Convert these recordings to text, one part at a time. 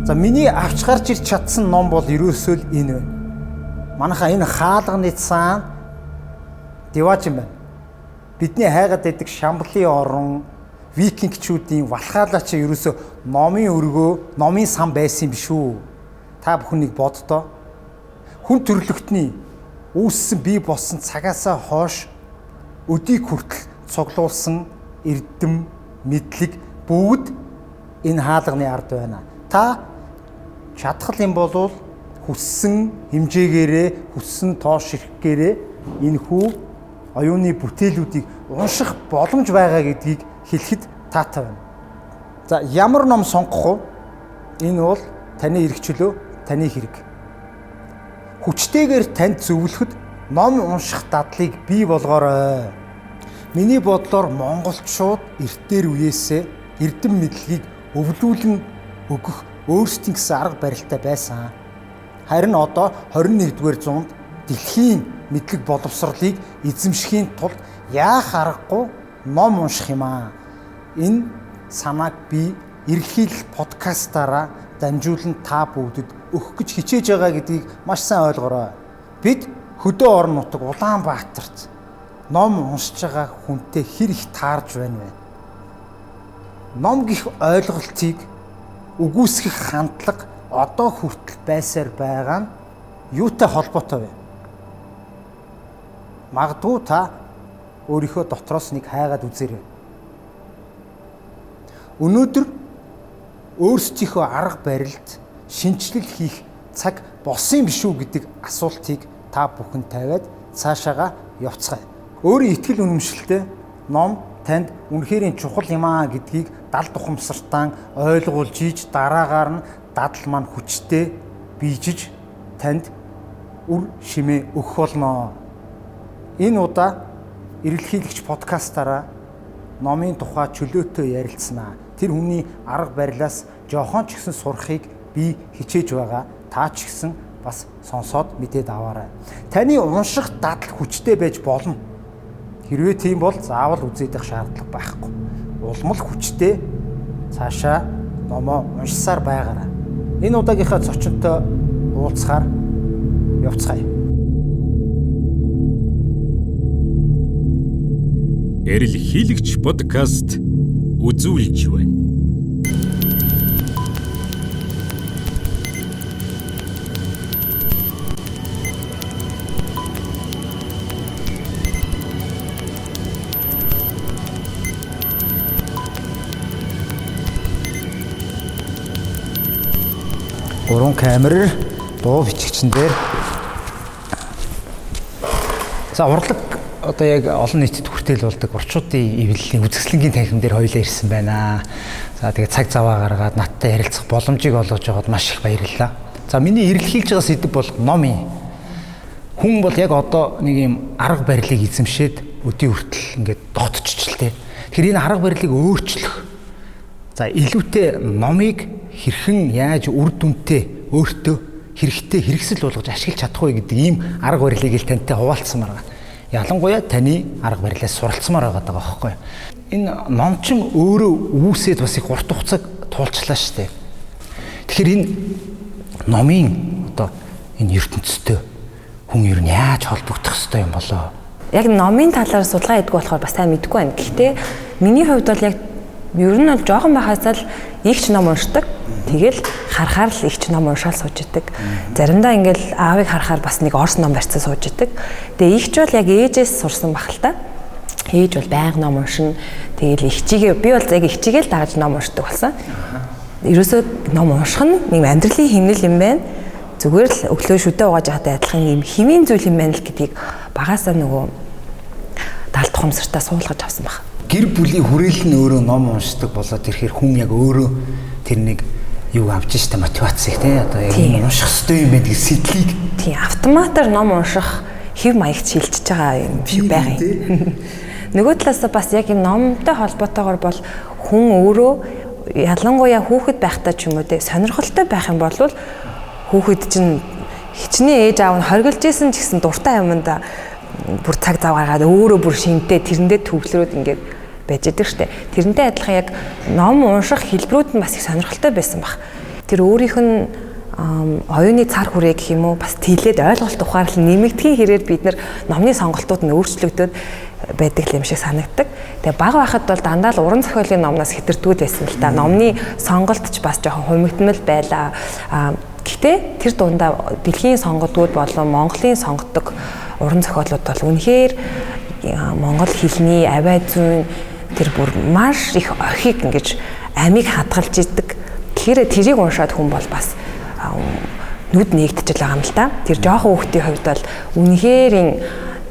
За, миний авч гарч ирч чадсан ном бол ерөөсөө л энэ байна. Манайхаа энэ хаалганы цаана дивааж юм байна. Бидний хайгаад байдаг Шамблын орон, викингчүүдийн Валхаалаа чи ерөөсөө номын өргөө, номын сан байсан юм биш үү? Та бүхэн нэг боддоо. Хүн төрлөختний үүссэн бий болсон цагаасаа хойш өдийг хүртэл цуглуулсан эрдэм мэдлэг бүгд энэ хаалганы ард байна. Та чадах юм бол хүссэн хэмжээгээрээ, хүссэн тоо ширхгээрээ энэ хүү оюуны бүтээлүүдийг унших боломж байгаа гэдгийг хэлэхэд таатай байна. За, ямар ном сонгох вэ? Энэ бол таны эрх чөлөө, таны хэрэг. Хүчтэйгээр танд зөвлөхөд ном унших дадлыг бий болгоорой. Миний бодлоор монголчууд эртээр үеэсээ эрдэм мэдлэгийг өвлүүлэн өгөх өөрсдийн гэсэн арга барилтай байсан. Харин одоо 21-р зуунд дэлхийн мэдлэг боловсролыг эзэмшихийн тулд яах аргагүй ном унших юм аа. Энэ санааг би Эрэлхийлэл подкастаараа дамжуулан та бүгдэд өгөх гэж хичээж байгаа гэдгийг маш сайн ойлгоорой. Бид хөдөө орон нутаг Улаанбаатарт ном уншиж байгаа хүнтэй хэр их таарж байна вэ? Ном гих ойлголтыг үгүйсгэх хандлага одоо хүртэл байсаар байгаа нь юутай холбоотой вэ? Магадгүй та өөрийнхөө дотроос нэг хайгаад үзээрэй. Өнөөдөр өөрсдийнхөө арга барилд шинэчлэл хийх цаг болсон юм биш үү гэдэг асуултыг та бүхэн тавиад цаашаага явцгаая. Өөрийн итгэл үнэмшилтэй ном танд үнэхээр чухал юм аа гэдгийг далд ухамсартаа ойлгуулж ийж дараагаар нь дадал маань хүчтэй бийжиж танд үр шимээ өгөх болно. Энэ удаа Эрэлхийлэгч подкастаараа номын тухай чөлөөтэй ярилцсанаа. Тэр хүний арга барилаас жохон ч гэсэн сурахыг би хичээж байгаа. Та ч гэсэн бас сонсоод мэдээд аваарай. Таны унших дадал хүчтэй байж болно. Хэрвээ тийм бол заавал үзээд байх шаардлага байхгүй. Улам л хүчтэй цаашаа номоо уншсаар байгаарай. Энэ удаагийнхаа зочинтой уулзахаар явцгаая. Эрэлхийлэгч подкаст үзүүлж байна. Гурван камер, дуу бичигчин дээр. За, урлаг одоо яг олон нийтэд хүртээл болдог урчуудын эвлэлийн үзэсгэлэнгийн танхим дээр хоёулаа ирсэн байна. За, тэгээд цаг заваа гаргаад надтай ярилцах боломжийг олгож байгаад маш их баярлалаа. За, миний эрэлхийлж байгаа сэдэв бол ном юм. Хүн бол яг одоо нэг юм арга барилыг эзэмшээд өдий хүртэл ингээд дотчихлээ. Тэгэхээр энэ арга барилыг өөрчлөх, за, илүүтэй номыг хэрхэн яаж үр дүнтэй өөртөө хэрэгтэй хэрэгсэл болгож ашиглаж чадах вэ гэдэг ийм арга барилыг ил тантай хуваалцсамаар байгаа. Ялангуяа таны арга барилаас суралцмаар байгаа байхгүй. Энэ номчин өөрөө үүсээд бас их урт хугацааг туулчлаа шүү дээ. Тэгэхээр энэ номын одоо энэ ертөнцтэй хүн ер нь яаж холбогдох ёстой юм болоо? Яг номын талаар судалгаа хийдэг болохоор бас сайн мэдэхгүй байна. Гэхдээ миний хувьд бол яг ер нь бол жоохон байхасаа л ихч ном уншдаг. Тэгэл харахаар л ихч ном уншаал сууж идэг. Заримдаа ингээл аавыг харахаар бас нэг орс ном барьцаа сууж идэг. Тэгээ ихч бол яг ээжээс сурсан бах л та. Ээж бол байнга ном уншина. Тэгэл ихчигээ би бол яг ихчигээ л дагаж ном уншдаг болсон. Ерөөсөө ном унших нь нэг амьдралын хэмнэл юм байна. Зүгээр л өглөө шүдэ угааж байхад адилхан юм хэвийн зүйл юм байна л гэдгийг багасаа нөгөө далд ухамсартаа суулгаж авсан баг. Гэр бүлийн хүрээлэл нь өөрөө ном уншдаг болоод ирэхээр хүн яг өөрөө тэр нэг юу авч штэ мотивацийг те одоо яг юм унших ёстой юм байна гэх сэтлийг тийм автоматар ном унших хэв маягт шилжиж байгаа юм шиг байгаа юм. Нөгөө талаас бас яг энэ номтой холбоотойгоор бол хүн өөрөө Ялангуяа хүүхэд байхдаа ч юм уу те сонирхолтой байх юм бол хүүхэд чинь хичнээн ээж аав нь хоригдож исэн ч гэсэн дуртай юмдаа бүр цаг зав гаргаад өөрөө бүр шинтэй тэрэндээ төвлөрөөд ингээд байж идэг штэ. Тэрнтэй адилхан яг ном унших хэлбэрүүд нь бас их сонирхолтой байсан баг. Тэр өөрийнх нь оюуны цар хүрээ гэх юм уу бас тэлээд ойлголт ухаарлал нэмэгдэхийн хэрээр бид нар номны сонголтууд нь өөрчлөгдөд байдаг юм шиг санагддаг. Тэгээ бага байхад бол дандаа л уран зохиолын номноос хэтэрдгүүд байсан л та. Номны сонголт ч бас жоохон хумигдмал байлаа. Гэхдээ тэр дундаа дэлхийн сонгодгууд болон Монголын сонгодог уран зохиолууд бол үнэхээр монгол хэлний авиа зүйн тэр бүр маш их орхийг ингэж амийг хадгалж идэг. Тэгэхээр тэрийг уншаад хүн бол бас нүд нээгдчихэл байгаа юм л та. Тэр жоохон хүүхдийн хувьд бол үнэхээр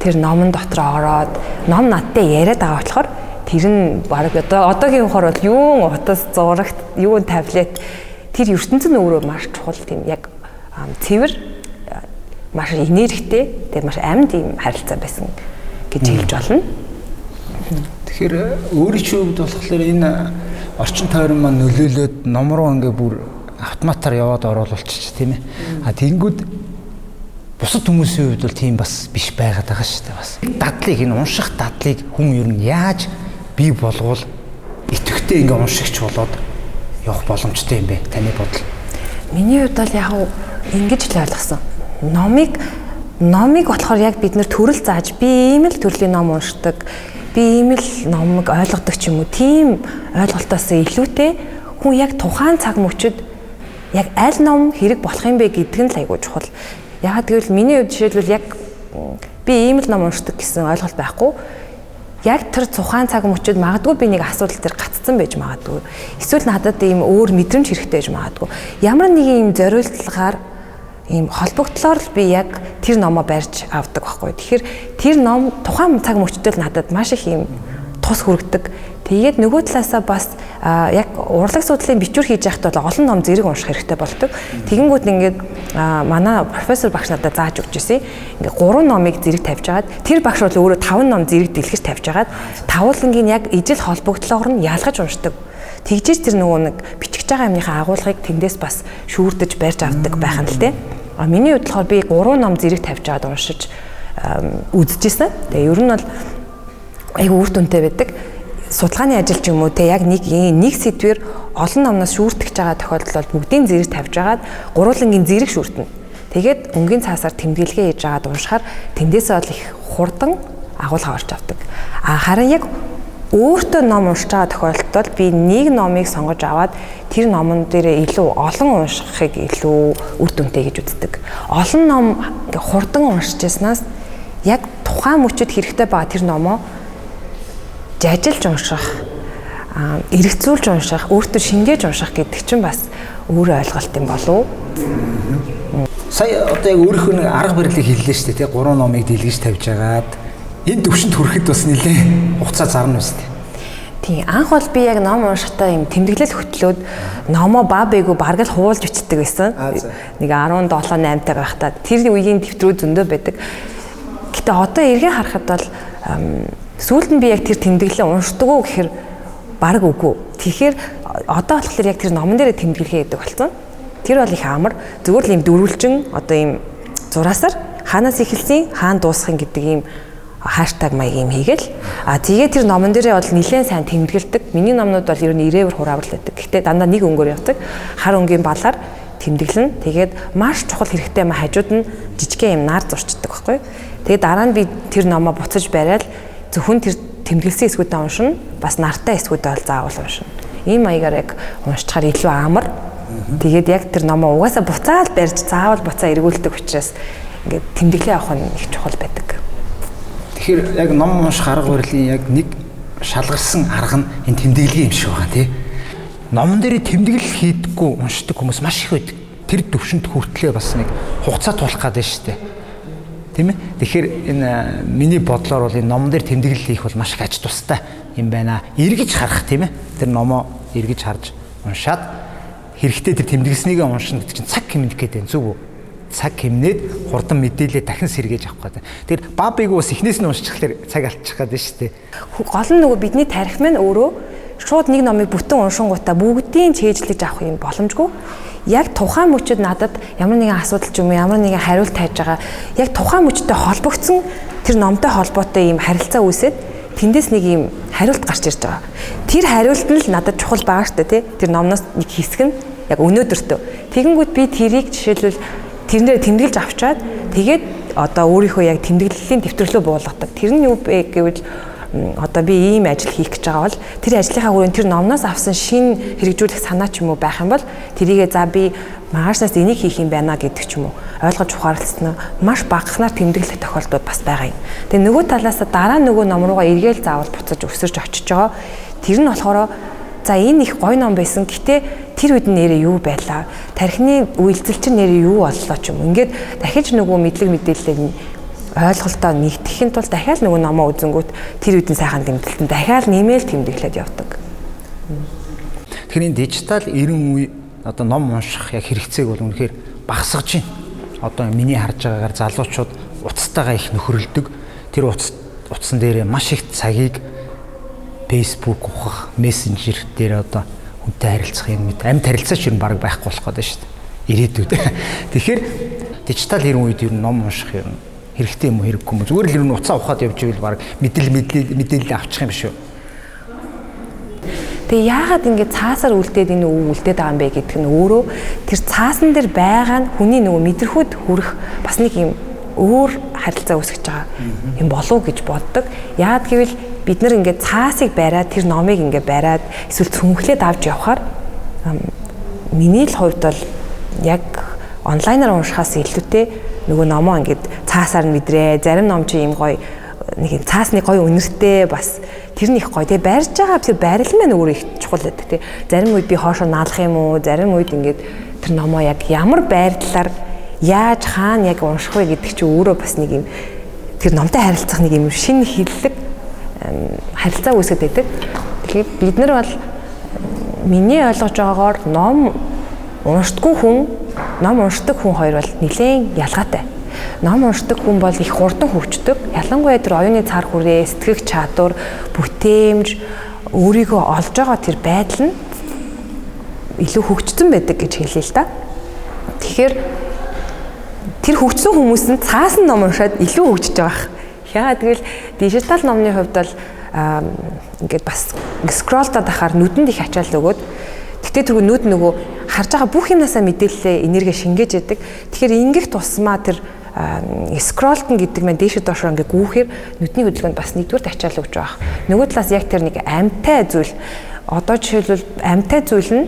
тэр номон дотор ороод ном надтай яриад байгаа болохоор тэр нь баг одоогийн ухаар бол юун утас, зурагт, юун таблет тэр ертөнц нь өөрөө маш чухал тийм яг цэвэр маш энергитэй тэгээ маш амьд ийм харилцаа байсан гэж хэлж болно. Тэгэхээр өөрийн чинь хувьд болохоор энэ орчин тойрон маань нөлөөлөөд ном руу ингээ бүр автоматар яваад оруулуулчих тийм ээ. А тэгэнгүүт бусад хүмүүсийн хувьд бол тийм бас биш байгаад байгаа шүү дээ бас. Дадлыг энэ унших дадлыг хүн ер нь яаж бий болгоул идэвхтэй ингээ уншигч болоод явах боломжтой юм бэ? Таны бодол. Миний хувьд бол яг ингэж л ойлгосон. Номыг болохоор яг бид нэр төрөл зааж би ийм л төрлийн ном уншдаг, би ийм л номыг ойлгодог ч юм уу тийм ойлголтоос илүүтэй хүн яг тухайн цаг мөчид яг аль ном хэрэг болох юм бэ гэдг нь л айгүй чухал. Яагаад гэвэл миний хувьд жишээлбэл яг би ийм л ном уншдаг гэсэн ойлголт байхгүй. Яг тэр тухайн цаг мөчид магадгүй би нэг асуудал дээр гацсан байж магадгүй. Эсвэл надад ийм өөр мэдрэмж хэрэгтэй байж магадгүй. Ямар нэгэн ийм зориулталгаар ийм холбогдлоор л би яг тэр номоо барьж авдаг байхгүй. Тэгэхээр тэр ном тухайн цаг мөчид л надад маш их ийм тус хүргэдэг. Тэгээд нөгөө талаасаа бас яг урлаг судлалын бичвэр хийж байхад бол олон ном зэрэг унших хэрэгтэй болдог. Тэгэнгүүт ингээд манай профессор багш надад зааж өгч ирсэн. Ингээд 3 номыг зэрэг тавьж агаад тэр багш бол өөрөө 5 ном зэрэг дэлгэж тавьж агаад тавуулангийн яг ижил холбогдлоор нь ялгаж уншдаг. Тэгжиж тэр нөгөө нэг бичиж байгаа юмныхаа агуулгыг тэндээс бас шүүрдэж барьж авдаг байх нь л дээ. А миний хувьд болохоор би 3 ном зэрэг тавьж агаад уншиж үзчихсэн. Тэгээ ер нь бол айгүй үр дүнтэй байдаг. Судалгааны ажил ч юм уу те яг нэг сэдвэр олон номноос шүүртгэж байгаа тохиолдолд бол бүгдийн зэрэг тавьж агаад гурвуулангийн зэрэг шүүртэнэ. Тэгээд өнгийн цаасаар тэмдэглэгээ хийж агаад уншихаар тэндээсээ бол их хурдан агуулга орж авдаг. А харин яг өөртөө ном уншиж байгаа тохиолдолд бол би нэг номыг сонгож аваад тэр номон дээрээ илүү олон уншихыг илүү үр дүнтэй гэж үздэг. Олон ном ингээ хурдан уншиж яснаас яг тухайн мөчид хэрэгтэй байгаа тэр номоо жажилж унших, эргэцүүлж унших, өөртөө шингээж унших гэдэг чинь бас өөр ойлголт юм болов уу? Сая одоо яг өөрийнхөө нэг арга барилыг хэллээ шүү дээ, тий? 3 номыг дэлгэж тавьж агаад энэ төвшөнд хүрэхэд бас нэлээ хугацаа зарна үстэй. Тийм, анх бол би яг ном уншихдаа юм тэмдэглэл хөтлөөд номоо ба бээгүү бараг л хуулж бичдэг байсан. Нэг 17 8-тай байхдаа тэр үеийн тэмдэглүүд зөндөө байдаг. Гэтэ одоо эргээ харахад бол сүүлд нь би яг тэр тэмдэглэлээ уншдаг уу гэхээр бараг үгүй. Тэгэхээр одоо болохоор яг тэр номон дээрээ тэмдэглэгээ гэдэг болсон. Тэр бол их амар. Зүгээр л ийм дөрвөлжин одоо ийм зураасаар хаанаас эхэлсэн, хаана дуусах гэдэг ийм хаштаг маяг юм хийгээл. А тэгээ тэр номон дээрээ бол нэлээд сайн тэмдэглэдэг. Миний номнууд бол ер нь ирээвэр хураавар л байдаг. Гэхдээ дандаа нэг өнгөөр явдаг. Хар өнгийн балаар тэмдэглэнэ. Тэгээд маш чухал хэрэгтэй юм хажууд нь жижигхэн юм нар зурчдаг байхгүй. Тэгээд дараа нь би тэр номоо буцаж бариад зөвхөн тэр тэмдэглэсэн хэсгүүдээ уншина, бас нартай хэсгүүдээ бол заавал уншина. Ийм маягаар яг уншчихаар илүү амар. Тэгээд яг тэр номоо угаасаа буцаал барьж, заавал буцаа эргүүлдэг учраас ингээд тэмдэглээ авах нь их чухал байдаг. Тэгэхээр яг ном унших арга барилын яг нэг шалгарсан арга нь энэ тэмдэглэгээ юм шиг байгаа тий. Номон дээр тэмдэглэл хийдэггүй уншдаг хүмүүс маш их байдаг. Тэр төвшөнд хүртлээ бас нэг хугацаа тулах гэдэг шүү дээ. Тийм ээ. Тэгэхээр энэ миний бодлоор бол энэ номон дээр тэмдэглэл хийх бол маш их ач тустай юм байна. Эргэж харах тийм ээ. Тэр номоо эргэж харж уншаад хэрэгтэй тэр тэмдэглэснийг уншина гэдэг чинь цаг хэмнэх гэдэг нь зөв үү? Цаг хэмнээд хурдан мэдээлэлээ дахин сэргээж авах гэдэг. Тэгэхээр бабыг ус эхнээс нь уншчихлаар цаг алдчих гэдэг шүү дээ. Гол нь нөгөө бидний тарих маань өөрөө Шууд нэг номыг бүтэн уншингуудаа бүгдийн чэйжлэж авах юм боломжгүй. Яг тухайн мөчөд надад ямар нэгэн асуудал ч юм уу ямар нэгэн хариулт хайж байгаа яг тухайн мөчтэй холбогдсон тэр номтой холбоотой юм харилцаа үүсээд тэндээс нэг юм хариулт гарч ирж байгаа. Тэр хариулт нь л надад чухал байгаа шүү дээ, тий? Тэр номноос нэг хэсэг нь яг өнөөдөртөө. Тэгэнгүүт би тэрийг жишээлбэл тэрнээр тэмдэглэж авчаад тэгээд одоо өөрийнхөө яг тэмдэглэлийн дэвтэр рүү буулгадаг. Тэр нь юу бэ гэвэл одоо би ийм ажил хийх гэж байгаа бол тэр ажлынхаа хүрээнд тэр номноос авсан шинэ хэрэгжүүлэх санаа ч юм уу байх юм бол тэрийгээ за би маргаашнаас энийг хийх юм байна гэдэг ч юм уу ойлгож ухаарласан нь маш багаснаар тэмдэглэх тохиолдлууд бас байгаа юм. Тэгээ нөгөө талаас дараа нөгөө ном руугаа эргээл заавал буцаж өсөрч очиж байгаа. Тэр нь болохоор за энэ их гоё ном байсан. Гэтэ тэр үед нэрээ юу байлаа? Тархины үйлдэл чинь нэрээ юу боллоо ч юм. Ингээд дахиж нөгөө мэдлэг мэдээлэлээ ойлголтоо нэгтгэхийн тулд дахиад нөгөө номоо үзэнгүүт тэр үед нь сайхан тэмдэглэлтэн дахиад нэмэл тэмдэглээд явдаг. Тэгэхээр энэ дижитал 90 үе одоо ном унших яг хэрэгцээг бол үнэхээр багасгаж байна. Одоо миний харж байгаагаар залуучууд утастайгаа их нөхөрлөдөг. Тэр утсан дээрээ маш их цагийг Facebook ухах, мессенжер дээр одоо хүнтэй харилцах юм мэт амьд харилцаач ер нь баг байхгүй болох гэдэг шүү дээ. Ирээдүйд. Тэгэхээр дижитал 90 үед ер нь ном унших юм хэрэгтэй юм уу хэрэггүй юм уу? Зүгээр л ер нь уцаа ухаад явж ивэл баг мэдээлэл авчих юм шүү. Тэгээ яагаад ингэ цаасаар үлдээд энэ өв үлдээд байгаа юм бэ гэдг нь өөрөө тэр цаасан дээр байгаа нь хүний нөгөө мэдрэхүйд хүрэх бас нэг юм өөр харилцаа үүсгэж байгаа юм болов гэж боддог. Яагаад гэвэл бид нар ингээд цаасыг бариад тэр номыг ингээд бариад эсвэл цүнхлээд авч явхаар миний л хувьд бол яг онлайнаар уншихаас илүүтэй нөгөө номоо ингээд цаасаар нь мэдрээ. Зарим ном чи юм гоё нэг юм цаасны гоё үнэртэй бас тэр нь их гоё. Тэгээ барьж байгаа тэр барил маань өөрөө их чухал байдаг тий. Зарим үед би хоошоо наалах юм уу? Зарим үед ингээд тэр номоо яг ямар байрлалаар яаж хаана яг унших вэ гэдэг чи өөрөө бас нэг юм тэр номтой харилцах нэг юм шинэ хиллэг харилцаа үүсгэдэг байдаг. Тэгэхээр бид нар бол миний ойлгож байгаагаар ном уншдаггүй хүн, ном уншдаг хүн хоёр бол нэлээд ялгаатай. Ном уншдаг хүн бол их хурдан хөгждөг. Ялангуяа тэр оюуны цар хүрээ, сэтгэх чадвар, бүтээмж, өөрийгөө олж байгаа тэр байдал нь илүү хөгжсөн байдаг гэж хэлье л да. Тэгэхээр тэр хөгжсөн хүмүүс нь цаасан ном уншаад илүү хөгжиж байгаа байх. Яагаад гэвэл дижитал номны хувьд бол ингээд бас скроллдаад ахаар нүдэнд их ачаал өгөөд гэтээ тэргүй нүд нөгөө харж байгаа бүх юмнасаа мэдээлэлээ энерги шингээж яадаг. Тэгэхээр ингэх тусмаа тэр скроллтон гэдэг маань дээшээ доошоо ингээ гүүхээр нүдний хөдөлгөөнд бас нэгдүгээр ачаал өгч байгаа. Нөгөө талаас яг тэр нэг амьтай зүйл одоо жишээлбэл амьтай зүйл нь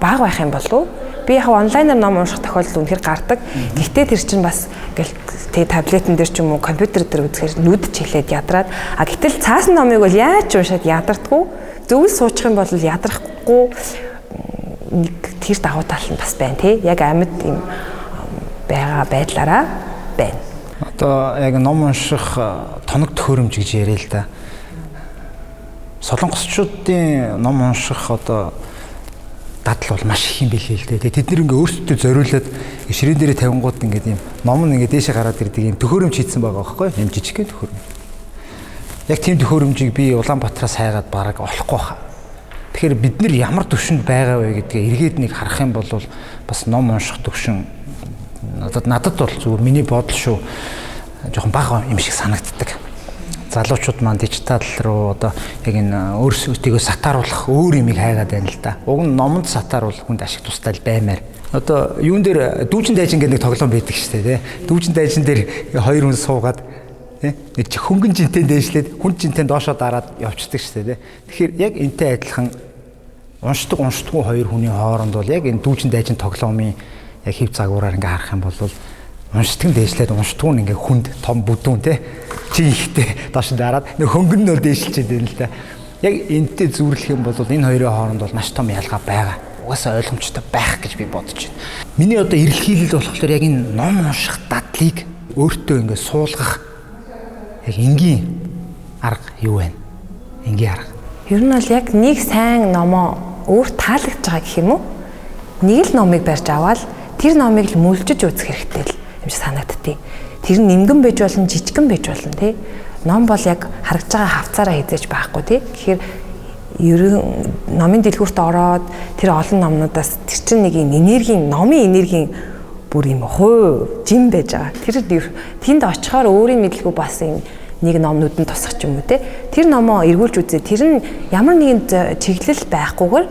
бага байх юм болов. Би яг онлайнаар ном унших тохиолдол үнэхээр гардаг. Гэхдээ тэр чинь бас ингээл тэг таблетэн дээр ч юм уу компьютер дээр үзэхээр нүд чилээд ядраад а гэтэл цаасан номыг бол яаж ч уншаад ядардгүй. Зөвл суучих юм бол ядрахгүй нэг тэр давуу тал нь бас байна тий. Яг амьд юм байгаа байдлаараа байна. Одоо яг ном унших тоног төхөөрөмж гэж яриа л да. Солонгосчуудын ном унших одоо дадал бол маш их юм билээ л дээ. Тэд нэр ингээ өөрсдөө зориулаад ширээн дээрээ тавингууд ингээд юм ном нь ингээ дээшээ гараад ирдэг юм төхөөрөмж хийцэн байгаа байхгүй юу? Юм жижигхэн төхөөрөмж. Яг тийм төхөөрөмжийг би Улаанбаатараас хайгаад бараг олохгүй баха. Тэгэхээр бид нэр ямар төвшөнд байгаа вэ гэдгээ эргээд нэг харах юм бол бас ном унших төвшин надад бол зүгээр миний бодол шүү жоохон бага юм шиг санагддаг. Залуучууд маань дижитал руу одоо яг энэ өөрсдийгөө сатааруулах өөр юмыг хайгаад байна л да. Уг нь номонд сатааруул хүнд ашиг тустай л баймаар. Одоо юун дээр дүүжин дайжин гэдэг нэг тоглоом байдаг шүү дээ, тий. Дүүжин дайжин дээр хоёр хүн суугаад тий нэг хөнгөн жинтэй дээшлээд хүн жинтэй доошоо дараад явцдаг шүү дээ, тий. Тэгэхээр яг энтэй адилхан уншдаг уншдаггүй хоёр хүний хооронд бол яг энэ дүүжин дайжин тоглоомын яг хэв загвараар ингээ харах юм бол уншдаг нь дээшлээд уншдаггүй нь ингээ хүнд том бүдүүн тий чи ихтэй доош дараад нэг хөнгөн нь бол дээшилж байна л да. Яг энтэй зүүрлэх юм бол энэ хоёрын хооронд бол маш том ялгаа байгаа. Угаасаа ойлгомжтой байх гэж би бодож байна. Миний одоо эрэлхийлэл болохоор яг энэ ном унших дадлыг өөртөө ингээ суулгах яг энгийн арга юу вэ? Энгийн арга. Ер нь бол яг нэг сайн номоо өөр таалагдж байгаа гэх юм уу? Нэг л номыг барьж аваад тэр номыг л мүлжиж үзэх хэрэгтэй л юм шиг санагддیں۔ Тэр нь нимгэн байж болно, жижигэн байж болно тий. Ном бол яг харагдж байгаа хавцаараа хизээж байхгүй тий. Тэгэхээр Ерөн номын дэлгүүрт ороод тэр олон номнуудаас тэр чинь нэг юм энергийн, номын энергийн бүр юм хуу жим байж байгаа. Тэр тэнд очихоор өөрийн мэдлгүй бас юм нэг ном нүдэн тусах ч юм уу те. Тэр номоо эргүүлж үзээ. Тэр нь ямар нэгэн чиглэл байхгүйгээр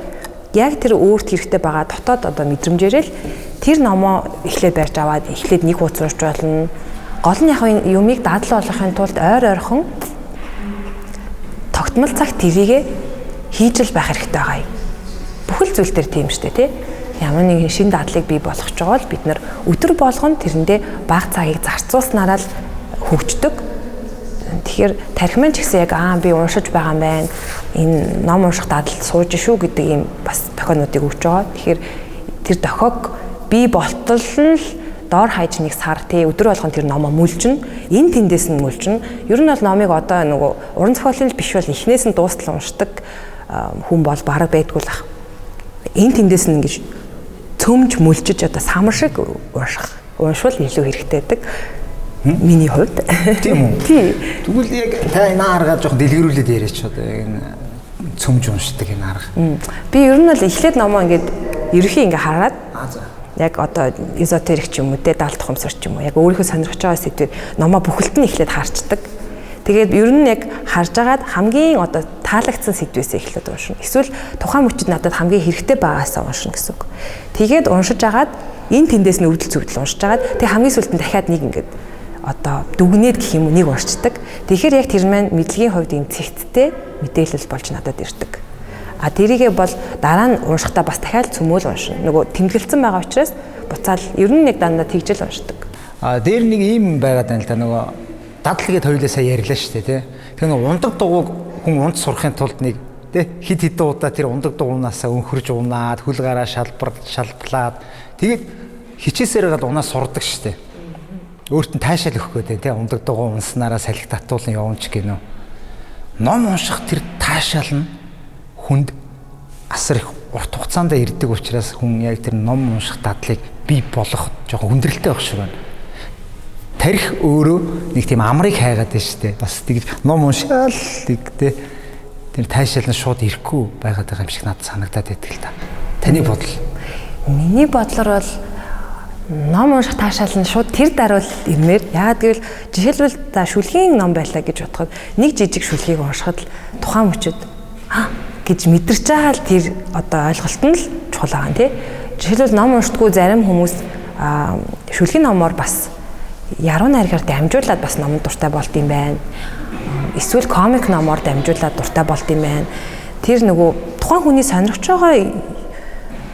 яг тэр өөрт хэрэгтэй байгаа дотоод одоо мэдрэмжээрээ л тэр номоо эхлээд барьж аваад эхлээд нэг хуудас уншиж болно. Гол нь яг юмыг дадлал болгохын тулд ойр ойрхон тогтмол цагт тэрийгэ хийж л байх хэрэгтэй байгаа юм. Бүхэл зүйл дээр тийм шүү дээ, тий? Ямар нэгэн шин дадлыг бий болгож байгаа бол бид нар өдөр болгон тэрэндээ бага цагийг зарцуулснараа л хөгждөг. Тэгэхээр тархиман ч гэсэн яг би уншиж байгаа юм байна. Энэ ном унших дадал сууж шүү гэдэг ийм бас дохионуудыг өгч байгаа. Тэгэхээр тэр дохиог бий болтол нь л доор хаяж нэг сар тий өдөр болгон тэр номоо мүлжинэ. Энэ тэндээс нь мүлжинэ. Ер нь бол номыг одоо нөгөө уран зохиолын л биш бол эхнээс нь дуустал уншдаг хүн бол бараг байдгүй л ах. Энэ тэндээс нь ингэж цөмж мүлжиж одоо самар шиг унших. Уншвал илүү хэрэгтэй байдаг. Миний хувьд. Тийм үү? Тий. Тэгвэл яг та энэ аргаа жоохон дэлгэрүүлээд яриач одоо яг энэ цөмж уншдаг энэ арга. Би ер нь бол эхлээд номоо ингээд ерөнхий ингээ хараад яг одоо эзотерик ч юм уу те даал тухамсар ч юм уу яг өөрийнхөө сонирхож байгаа сэдвээр номоо бүхэлд нь эхлээд харцдаг. Тэгээд ер нь яг харж агаад хамгийн одоо таалагдсан сэдвээсээ эхлээд уншина. Эсвэл тухайн мөчид надад хамгийн хэрэгтэй байгаагаасаа уншина гэсэн үг. Тэгээд уншиж агаад энэ тэндээс нь өвдөл зүвдэл уншиж агаад тэг хамгийн сүүлд нь дахиад нэг ингээд одоо дүгнээд гэх юм уу нэг уншдаг. Тэгэхээр яг тэр маань мэдлэгийн хувьд юм цэгцтэй мэдээлэл болж надад ирдэг. А тэрийгээ бол дараа нь уншихдаа бас дахиад цөмөөл уншина. Нөгөө тэмдэглэсэн байгаа учраас буцаал ер нь нэг дандаа тэгжэл уншдаг. А дээр нэг ийм байгаад байна л да, нөгөө дадал гээд хоёулаа сая ярьлаа шүү дээ, тий. Тэгэхээр нөгөө ундаг дугуйг хүн унд сурахын тулд нэг тий хид хідэн удаа тэр ундаг дугуйнаасаа өнхөрж унаад хөл гараа шалбарлаад тэгээд хичээсээр гал унаа сурдаг шүү дээ. Өөрт нь таашаал өгөх гэдэг тий ундаг дугуй унснараа салхи татуулан явна ч гинөө. Ном унших тэр таашаал нь хүнд асар их урт хугацаанд ирдэг учраас хүн яг тэр ном унших дадлыг бий болгох жоохон хүндрэлтэй байх шиг байна. Тарих өөрөө нэг тийм амрыг хайгаад байна шүү дээ. Бас тэгж ном уншаал нэг тий тэр таашаал нь шууд ирэхгүй байгаад байгаа юм шиг надад санагдаад байдаг л та. Таны бодол? Миний бодлоор бол ном унших таашаал нь шууд тэр даруул ирмээр. Яагаад гэвэл жишээлбэл за шүлгийн ном байлаа гэж бодоход нэг жижиг шүлгийг уншихад л тухайн мөчид гэж мэдэрч байгаа л тэр одоо ойлголт нь л чухал байгаа юм тий. Жишээлбэл ном уншдаггүй зарим хүмүүс шүлгийн номоор бас яруу найргаар дамжуулаад бас номонд дуртай болд юм байна. Эсвэл комик номоор дамжуулаад дуртай болд юм байна. Тэр нөгөө тухайн хүний сонирхож байгаа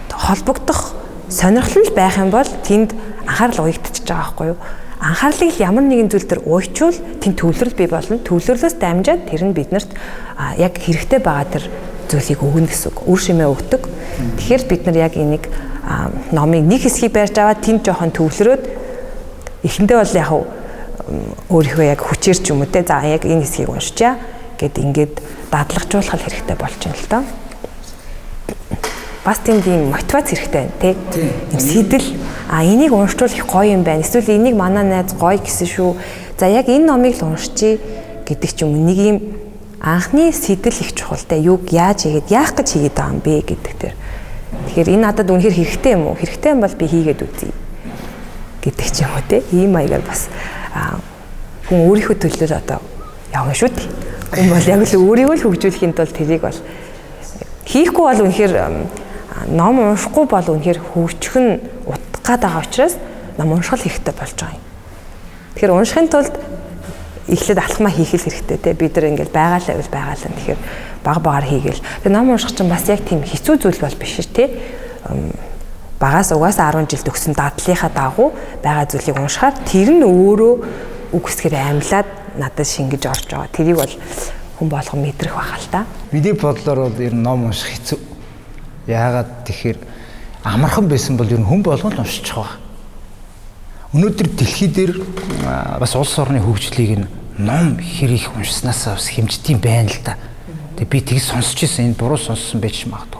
холбогдох сонирхол нь байх юм бол тэнд анхаарал уягдчихж байгаа байхгүй юу? Анхаарлыг л ямар нэгэн зүйл төр уйчвал тэнд төвлөрөл бий болно. Төвлөрлөөс дамжаад тэр нь биднэрт яг хэрэгтэй байгаа тэр зүйлийг өгнө гэсэн үг. Үр шимээ өгдөг. Тэгэхээр бид нар яг энийг номын нэг хэсгийг барьж аваад тэнд жоохон төвлөрөөд эхэндээ бол яг өөрийнхөө яг хүчээр ч юм уу те за яг энэ хэсгийг уншичаа гэд ингээд дадлагжуулах хэрэгтэй болж байна л доо. Бас тэнд ийм мотивац хэрэгтэй байна тий. Ийм сэтэл энийг уншвал их гоё юм байна. Эсвэл энийг манай найз гоё гэсэн шүү. За яг энэ номыг л уншчий гэдэг ч юм уу. Нэг ийм анхны сэтэл их чухал те. Юг яаж хийгээд яах гэж хийгээд байгаа юм бэ гэдэг тэр. Тэгэхээр энэ надад үнэхээр хэрэгтэй юм уу? Хэрэгтэй юм бол би хийгээд үзье гэдэг ч юм уу те. Ийм маягаар бас хүн өөрийнхөө төлөө одоо явна шүү дээ. Хүн бол яг л өөрийгөө л хөгжүүлэхийн тулд тэрийг бол хийхгүй бол үнэхээр ном уншихгүй бол үнэхээр хөгжих нь утга гад байгаа учраас ном унших хэрэгтэй болж байгаа юм. Тэгэхээр уншихын тулд эхлээд алхмаа хийх л хэрэгтэй те. Бид нар ингээл байгаа л байвал байгаа л. Тэгэхээр баг багаар хийгээл. Тэгээ ном унших чинь бас яг тийм хэцүү зүйл бол биш те. Багаас угаасаа 10 жил төгсөн дадлынхаа дагуу байгаа зүйлийг уншихаар тэр нь өөрөө үг хэсгээр амьлаад надад шингэж орж байгаа. Тэрийг бол хүн болгон мэдрэх байх л та. Миний бодлоор бол ер нь ном унших хэцүү. Яагаад тэгэхээр амархан байсан бол ер нь хүн болгон л уншчих байгаа. Өнөөдөр дэлхий дээр бас улс орны хөгжлийг нь ном хэр их уншснаасаа бас хэмждэм байна л да. Тэгээ би тийг сонсч ирсэн, энэ буруу сонссон байж магадгүй.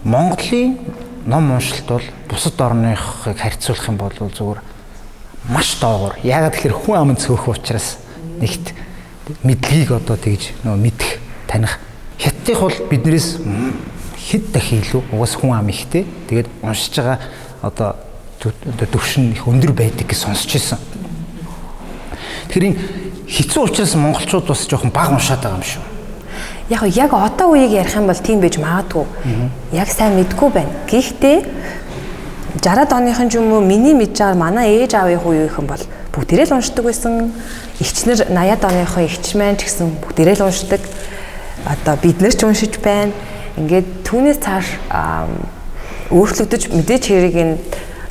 Монголын ном уншилт бол бусад орныхыг харьцуулах юм бол зүгээр маш доогуур. Яагаад тэгэхээр хүн амын цөөх учраас нэгт мэдлэгийг одоо тэгж нөгөө мэдэх, таних. Хятадынх бол биднээс хэд дахин илүү угаас хүн ам ихтэй. Тэгээд уншиж байгаа одоо төвшин их өндөр байдаг гэж сонсч ирсэн. Тэгэхээр энэ хэцүү учраас монголчууд бас жоохон бага уншаад байгаа юм шүү. Яг одоо үеийг ярих юм бол тийм байж магадгүй. Яг сайн мэдгүй байна. Гэхдээ 60-аад оныхон ч юм уу миний мэдж байгаа манай ээж аавын үеийнхэн бол бүгдээрээ л уншдаг байсан. Эгчнэр 80-аад оныхон эгч маань ч гэсэн бүгдээрээ л уншдаг. Одоо бид нар ч уншиж байна. Ингээд түүнээс цааш өөрчлөгдөж мэдээж хэрэг энэ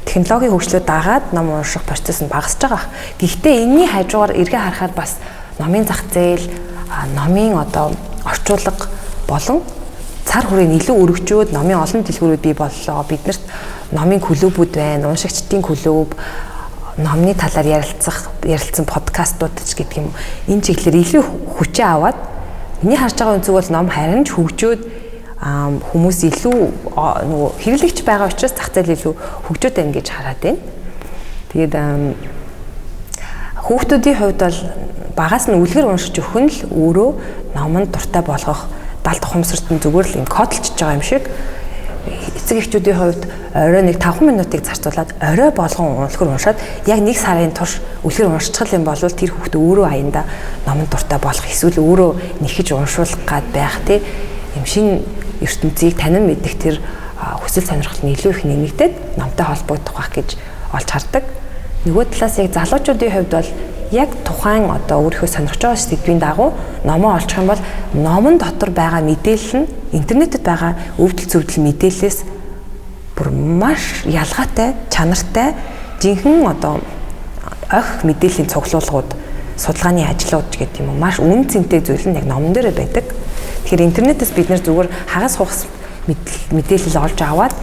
технологийн хөгжлөө дагаад ном унших процесс нь багасж байгаа. Гэхдээ энэний хажуугаар эргээ харахад бас номын зах зээл, номын одоо орчуулга болон цар хүрээ илүү өргөжөөд номын олон дэлгүүрүүд бий боллоо. Биднэрт номын клубүүд байна, уншигчдын клуб, номны талаар ярилцсан подкастууд ч гэдэг юм. Энэ чиглэлээр илүү хүчээ аваад миний харж байгаа өнцөг бол ном харин ч хөгжөөд хүмүүс илүү нөгөө хэрэглэгч байгаа учраас зах зээл илүү хөгжөөд байна гэж хараад байна. Тэгээд хүүхдүүдийн хувьд бол багаас нь үлгэр уншиж өгөх нь л өөрөө номонд дуртай болгох далд ухамсарт нь зүгээр л юм кодлчж байгаа юм шиг. Эцэг эхчүүдийн хувьд орой нэг 5 минутыг зарцуулаад орой болгон үлгэр уншаад яг нэг сарын турш үлгэр уншчих юм бол тэр хүүхд өөрөө аяндаа номонд дуртай болох эсвэл өөрөө нэхэж уншуулах гад байх тий юм шинэ ертөнцийг танин мэдэх тэр хүсэл сонирхол нь илүү их нэмэгдээд номтой холбогдох байх гэж олж хардаг. Нөгөө талаас яг залуучуудын хувьд бол яг тухайн одоо өөрийнхөө сонирхож байгаа сэдвийн дагуу номоо олчих юм бол номон дотор байгаа мэдээлэл нь интернетэд байгаа өвдөл зөвдөл мэдээллээс бүр маш ялгаатай, чанартай жинхэнэ одоо ох мэдээллийн цуглуулгууд, судалгааны ажлууд гэдэг юм уу маш үн цэнтэй зүйл нь яг номон дээр байдаг. Тэгэхээр интернетээс бид нэр зүгээр хагас хугас мэдээлэл олж аваад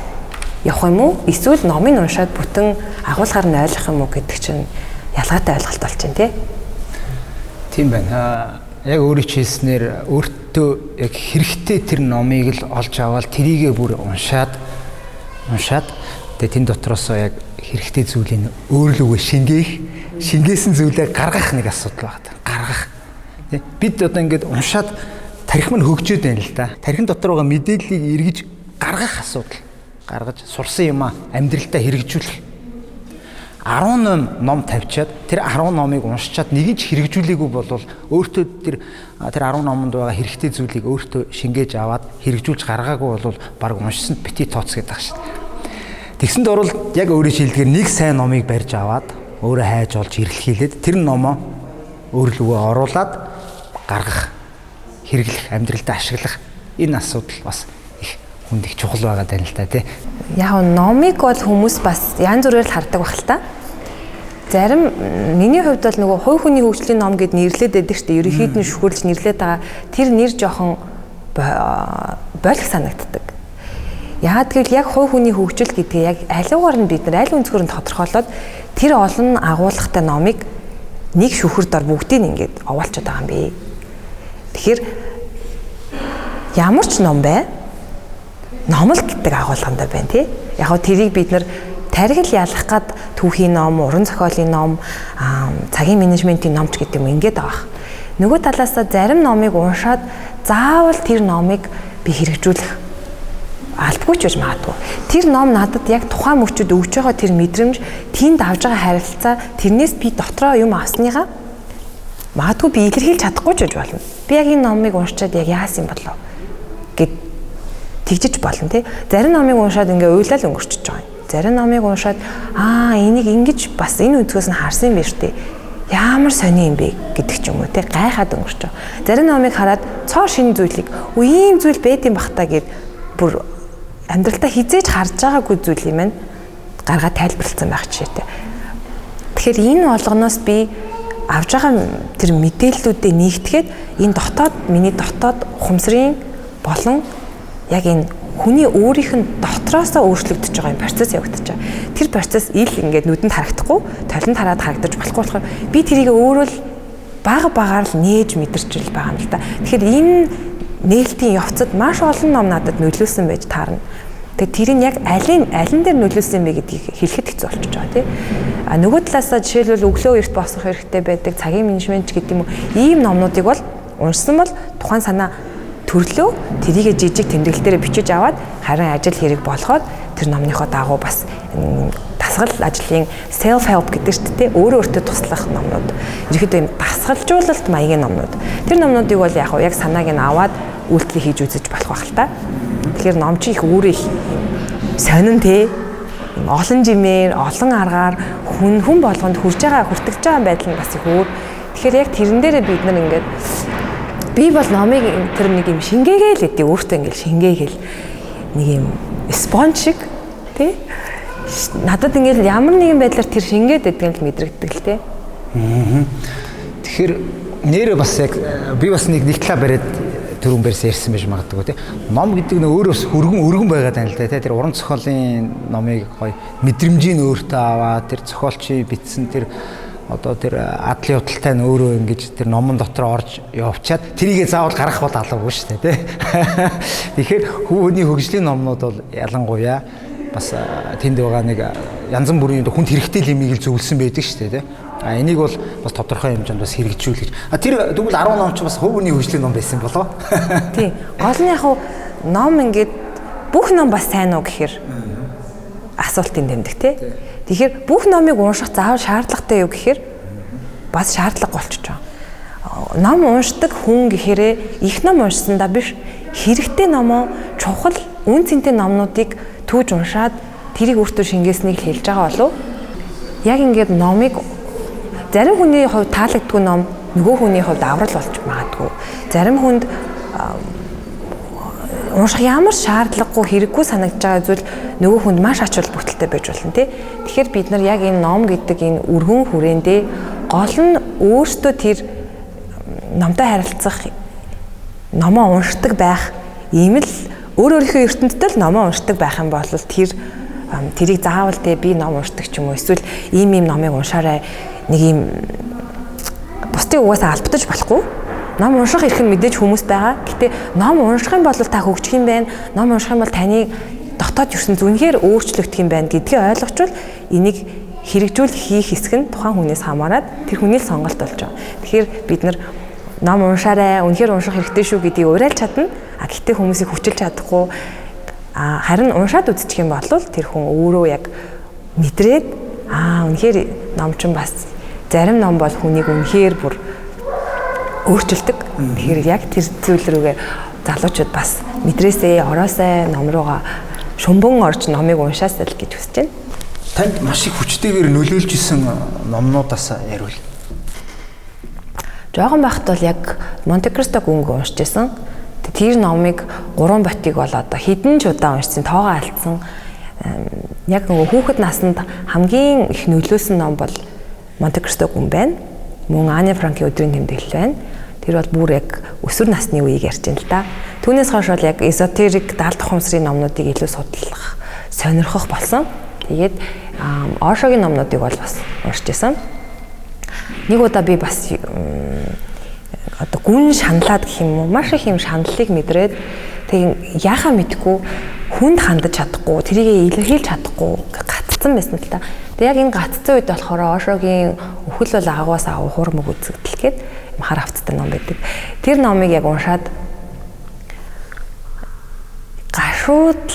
явах юм уу? Эсвэл номыг уншаад бүтэн агуулгаар нь ойлгох юм уу гэдэг чинь ялгаатай ойлголт болж байна тий. Тийм байна. Яг өөрөө ч хэлснээр өөртөө яг хэрэгтэй тэр номыг л олж аваад тэрийгээ бүр уншаад тэгээ тэн дотроосоо яг хэрэгтэй зүйлийг өөрлөгөө шингээсэн зүйлээ гаргах нэг асуудал байна. Гаргах. Бид одоо ингээд уншаад тархи мань хөгжөөд байна л да. Тархин дотор байгаа мэдээллийг эргэж гаргах асуудал. Гаргаж сурсан юмаа амьдралдаа хэрэгжүүлэх. 10 ном тавьчаад тэр 10 номыг уншичаад нэг нь ч хэрэгжүүлээгүй болвол өөртөө тэр 10 номонд байгаа хэрэгтэй зүйлийг өөртөө шингээж аваад хэрэгжүүлж гаргаагүй бол баг уншсанд бити тооц гэдэг шин. Тэгсэнд орвол яг өөрөө шилдгээр нэг сайн номыг барьж аваад өөрөө хайж олж эрэлхийлээд тэр номоо өөрлөгөө оруулаад гаргах, хэрэглэх, амьдралдаа ашиглах энэ асуудал бас их хүнд их чухал байгаа даа л да тий. Яг номыг бол хүмүүс бас янз бүрээр л хардаг байх л та. Зарим миний хувьд бол нөгөө хувь хүний хөгжлийн ном гэд нэрлээд байдаг шүү дээ. Ерөнхийд нь шүхэрлж нэрлээд байгаа тэр нэр жоохон болох санагддаг. Яагаад гэвэл яг хувь хүний хөгжил гэдгийг яг аливаар нь бид нар аль өнцгөр нь тодорхойлоод тэр олон агуулгатай номыг нэг шүхэр дор бүгдийг ингээд овоолчод байгаа юм бэ. Тэгэхээр ямар ч ном бай ном л гэдэг агуулгандаа байна тий. Яг хөө тэрийг бид нар тархил ялах гад түүхийн ном, уран зохиолын ном, цагийн менежментийн ном ч гэдэг юм ингээд байгаа. Нөгөө талаасаа зарим номыг уншаад заавал тэр номыг би хэрэгжүүлэх албагүй ч байж магадгүй. Тэр ном надад яг тухайн мөчөд өгч байгаа тэр мэдрэмж, тэнд авж байгаа харилцаа, тэрнээс би дотроо юм авсныгаа магадгүй би илэрхийлж чадахгүй ч байж болно. Би яг энэ номыг уншчаад яг яасан юм болоо гэд тэгжиж болно тий. Зарим номыг уншаад ингээ уйлал өнгөрчөж байгаа юм. Зарим номыг уншаад энийг ингэж бас энэ өнцгөөс нь харсан юм биш үү? Ямар сони юм бэ гэдэг ч юм уу тий. Гайхаад өнгөрч байгаа. Зарим номыг хараад цоо шинэ зүйлийг ийм зүйл байд юм бах та гэд бүр амьдралдаа хизээж харж байгаагүй зүйл юм байна. Гаргаа тайлбарласан байх жишээтэй. Тэгэхээр энэ болгоноос би авж байгаа тэр мэдээллүүдээ нэгтгэхэд энэ дотоод миний дотоод ухамсарын болон яг энэ хүний өөрийнх нь дотроосоо өөрчлөгдөж байгаа юм процесс явагдаж байгаа. Тэр процесс ил ингээд нүдэнд харагдахгүй, толинд хараад харагдаж болохгүй болохоор би тэрийг өөрөө л бага багаар л нээж мэдэрч л байгаа юм л та. Тэгэхээр энэ нээлтийн явцад маш олон ном надад нөлөөлсөн байж таарна. Тэгэхээр тэрийг яг алин дээр нөлөөлсөн юм бэ гэдгийг хэлэхэд хэцүү болчихж байгаа тий. А нөгөө талаасаа жишээлбэл өглөө эрт босох хэрэгтэй байдаг, цагийн менежмент ч гэдэг юм уу ийм номнуудыг бол уншсан бол тухайн санаа төрлөө тэрийгэ жижиг тэмдэглэл дээр бичиж аваад харин ажил хэрэг болгоод тэр номныхоо дагуу бас дасгал ажлын self help гэдэг шүү дээ, өөрөө өөртөө туслах номнууд. Ерөнхийдөө юм дасгалжуулалт маягийн номнууд. Тэр номнуудыг бол яг яг санааг нь аваад үйлдэл хийж үзэж болох байх л та. Тэгэхээр ном чи их өөрөө их сонин те олон жимээр, олон аргаар хүн хүн болгонд хүрж байгаа, хүртэгж байгаа байдал нь бас их өөр. Тэгэхээр яг тэрэн дээрээ бид нар ингээд би бол номыг тэр нэг юм шингээгээл гэдэг, өөртөө ингээд шингээгээл нэг юм спонж шиг тий надад ингээд ямар нэгэн байдлаар тэр шингээд байдаг л мэдрэгддэг л тий. Тэгэхээр нэрээ бас яг би бас нэг талаа бариад түрүүн барьсан ярьсан байж магадгүй тий. Ном гэдэг нь өөрөө бас хөргөн байгаад байна л да тий. Тэр уран зохиолын номыг гоё мэдрэмжийг өөртөө аваад тэр зохиолчийн бичсэн тэр одоо тэр адлын худалтай нь өөрөө ингэж тэр номон дотор орж явчаад тэрийгээ заавал гаргах бол алаагүй шүү дээ тий. Тэгэхээр хүний хөгжлийн номнууд бол ялангуяа бас тэнд байгаа нэг янз бүрийн хүнд хэрэгтэй лимийг л зөвлөсөн байдаг шүү дээ тий. А энийг бол бас тодорхой хэмжээнд бас хэрэгжүүлэх. А тэр тэгвэл 10 ном ч бас хувийн хөгжлийн ном байсан болов. Тий. Гол нь яг ном ингээд бүх ном бас сайн уу гэхээр асуултын тэмдэг тий. Тэгэхээр бүх номыг унших заавал шаардлагатай юу гэхээр бас шаардлага болчихж байгаа. Ном уншдаг хүн гэхээрээ их ном уншсандаа биш, хэрэгтэй номоо чухал үн цэнтэй номнуудыг түүж уншаад тэрийг өөртөө шингээснийг л хэлж байгаа болов. Яг ингээд номыг зарим хүний хувьд таалагддгүй ном нөгөө хүний хувьд аврал болж магадгүй. Зарим хүнд унших ямар шаардлагагүй хэрэггүй санагдж байгаа зүйл нөгөө хүнд маш ач холбогдолтой байж болно тий. Тэгэхээр бид нар яг энэ ном гэдэг энэ өргөн хүрээндээ гол нь өөртөө тэр номтой харилцах, номоо уншдаг байх ийм л өөр өөрийнхөө ертөнцид л номоо уншдаг байх юм бол тэр тэрийг заавал тий би ном уншдаг ч юм уу эсвэл ийм ийм номыг уншаарай нэг ийм бусдын угаасаа албатаж болохгүй. Ном унших эрх нь мэдээж хүмүүст байгаа. Гэтэ ном унших юм бол та хөгжих юм байна. Ном унших юм бол таны дотоод ерсэн зүнхээр өөрчлөгдөх юм байна гэдгийг ойлгочвол энийг хэрэгжүүл хийх хэсэг нь тухайн хүнээс хамаарат тэр хүний л сонголт болж байгаа. Тэгэхээр бид нар ном уншаарай, үнэхээр унших хэрэгтэй шүү гэдгийг уриалж чадна. А гэтээ хүмүүсийг хүчилж чадахгүй. А харин уншаад үзчих юм бол тэр хүн өөрөө яг мэдрээд аа үнэхээр ном чинь бас зарим ном бол хүнийг үнэхээр бүр өөрчилдөг. Тэгэхээр яг тэр зүйл рүүгээ залуучууд бас мэдрээсээ, ороосай ном руугаа шумбан орж номыг уншаасай л гэж хүсэж байна. Танд маш их хүчтэйгээр нөлөөлж исэн номнуудаас яриул. Жохон байхад бол яг Монте Кристо гүнг уншиж байсан. Тэр номыг 3 ботыг бол одоо хэдэн ч удаа уншсан, тоогоо алдсан. Яг нөгөө хүүхэд наснд хамгийн их нөлөөлсөн ном бол Монте Кристо гүн байна. Мөн Ане Франкийн өдрийн тэмдэглэл байна. Тэр бол бүр яг өсвөр насны үеийг ярьж байна л да. Түүнээс хойш бол яг эзотерик даалт ухамсарын номнуудыг илүү судлах, сонирхох болсон. Тэгээд Ошогийн номнуудыг бол бас уншиж байсан. Нэг удаа би бас одоо гүн шаналаад гэх юм уу, маш их юм шаналлыг мэдрээд тэг яхаа мэдгүй хүнд хандаж чадахгүй, тэрийг илэрхийлж чадахгүй гаццсан байсан л та. Тэг яг энэ гаццсан үед болохоор Ошогийн Үхэл бол агуус агуу хуурмаг үзэгдэл гээд хар хавцтай ном байдаг. Тэр номыг яг уншаад гашууд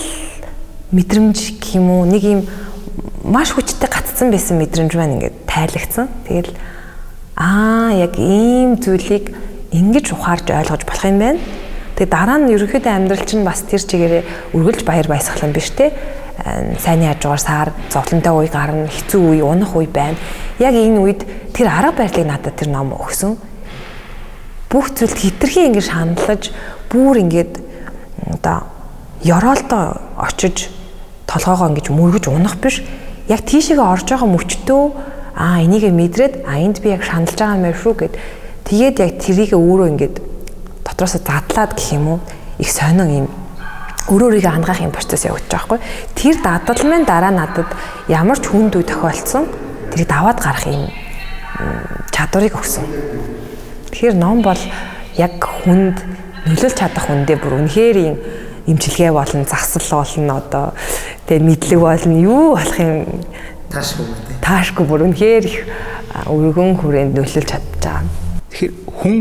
мэдрэмж гэх юм уу, нэг юм маш хүчтэй гаццсан байсан мэдрэмж маань ингээд тайлагдсан. Тэгэл аа яг ийм зүйлийг ингэж ухаарч ойлгож болох юм байна. Тэгээ дараа нь ерөнхийдөө амьдрал чинь бас тэр чигээрээ үргэлж баяр баясгалан биш те. Сайнны хажуугаар сар зовлонтой үе гарна, хэцүү үе, унах үе байна. Яг энэ үед тэр арга барилыг надад тэр ном өгсөн. Бүх зүйлд хитрхи ингэж шаналлаж, бүр ингээд одоо ёроолдоо очиж толгоогоо ингэж мөргөж унах биш. Яг тийшээгээ орж байгаа мөчтөө аа энийгээ мэдрээд а энд би яг шаналж байгаа юм байна шүү гэд тэгээд яг тэрийг өөрөө ингээд дотроосоо задлаад гэх юм уу их сонин юм өөрөө өөрийгөө хангаах юм процесс явагдаж байгаа байхгүй. Тэр дадал маань дараа надад ямар ч хүнд үе тохиолдсон тэрийг даваад гарах юм чадварыг өгсөн. Тэгэхээр ном бол яг хүнд нөлөөлж чадах хүндээ бүр үнэхээр юм имчилгээ болно, засал болно, одоо тэгээ мэдлэг болно, юу болох юм таашгүй тий. Таашгүй бүр үнэхээр их өргөн хүрээнд нөлөөлж чадж байгаа. Тэгэхээр хүн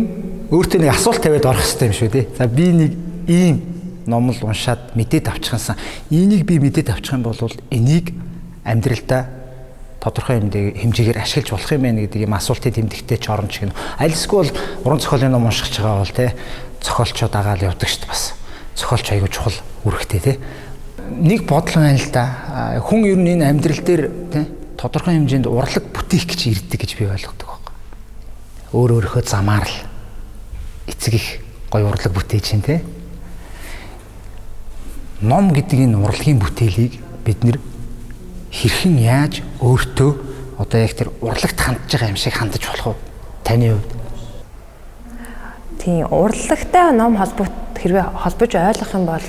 өөртөө нэг асуулт тавиад орох хэрэгтэй юм шүү тий. За би нэг ийм ном л уншаад мэдээд авчихсан. Энийг би мэдээд авчих юм бол энийг амьдралдаа тодорхой хэмжээгээр ашиглаж болох юм байна гэдэг юм асуултыг тэмдэгтэй ч орно ч гэнэ. Альсгүй бол уран зохиолын ном унших гэж байгаа бол те зохиолчоо дагаал явдаг шүү дээ бас. Зохиолч аягүй чухал үүрэгтэй те. Нэг бодол байна л да. Хүн ер нь энэ амьдрал дээр те тодорхой хэмжээнд урлаг бүтээх гэж ирдэг гэж би ойлгодог байхгүй. Өөр өөрийнхөө замаар л эцэг их гоё урлаг бүтээж чинь те. Ном гэдэг энэ урлагийн бүтээлийг бид нэр хэрхэн яаж өөртөө одоо яг тэр урлагт хандж байгаа юм шиг хандаж болох вэ? Таны хувьд? Тийм, урлагтай ном холбогд хэрвээ холбож ойлгох юм бол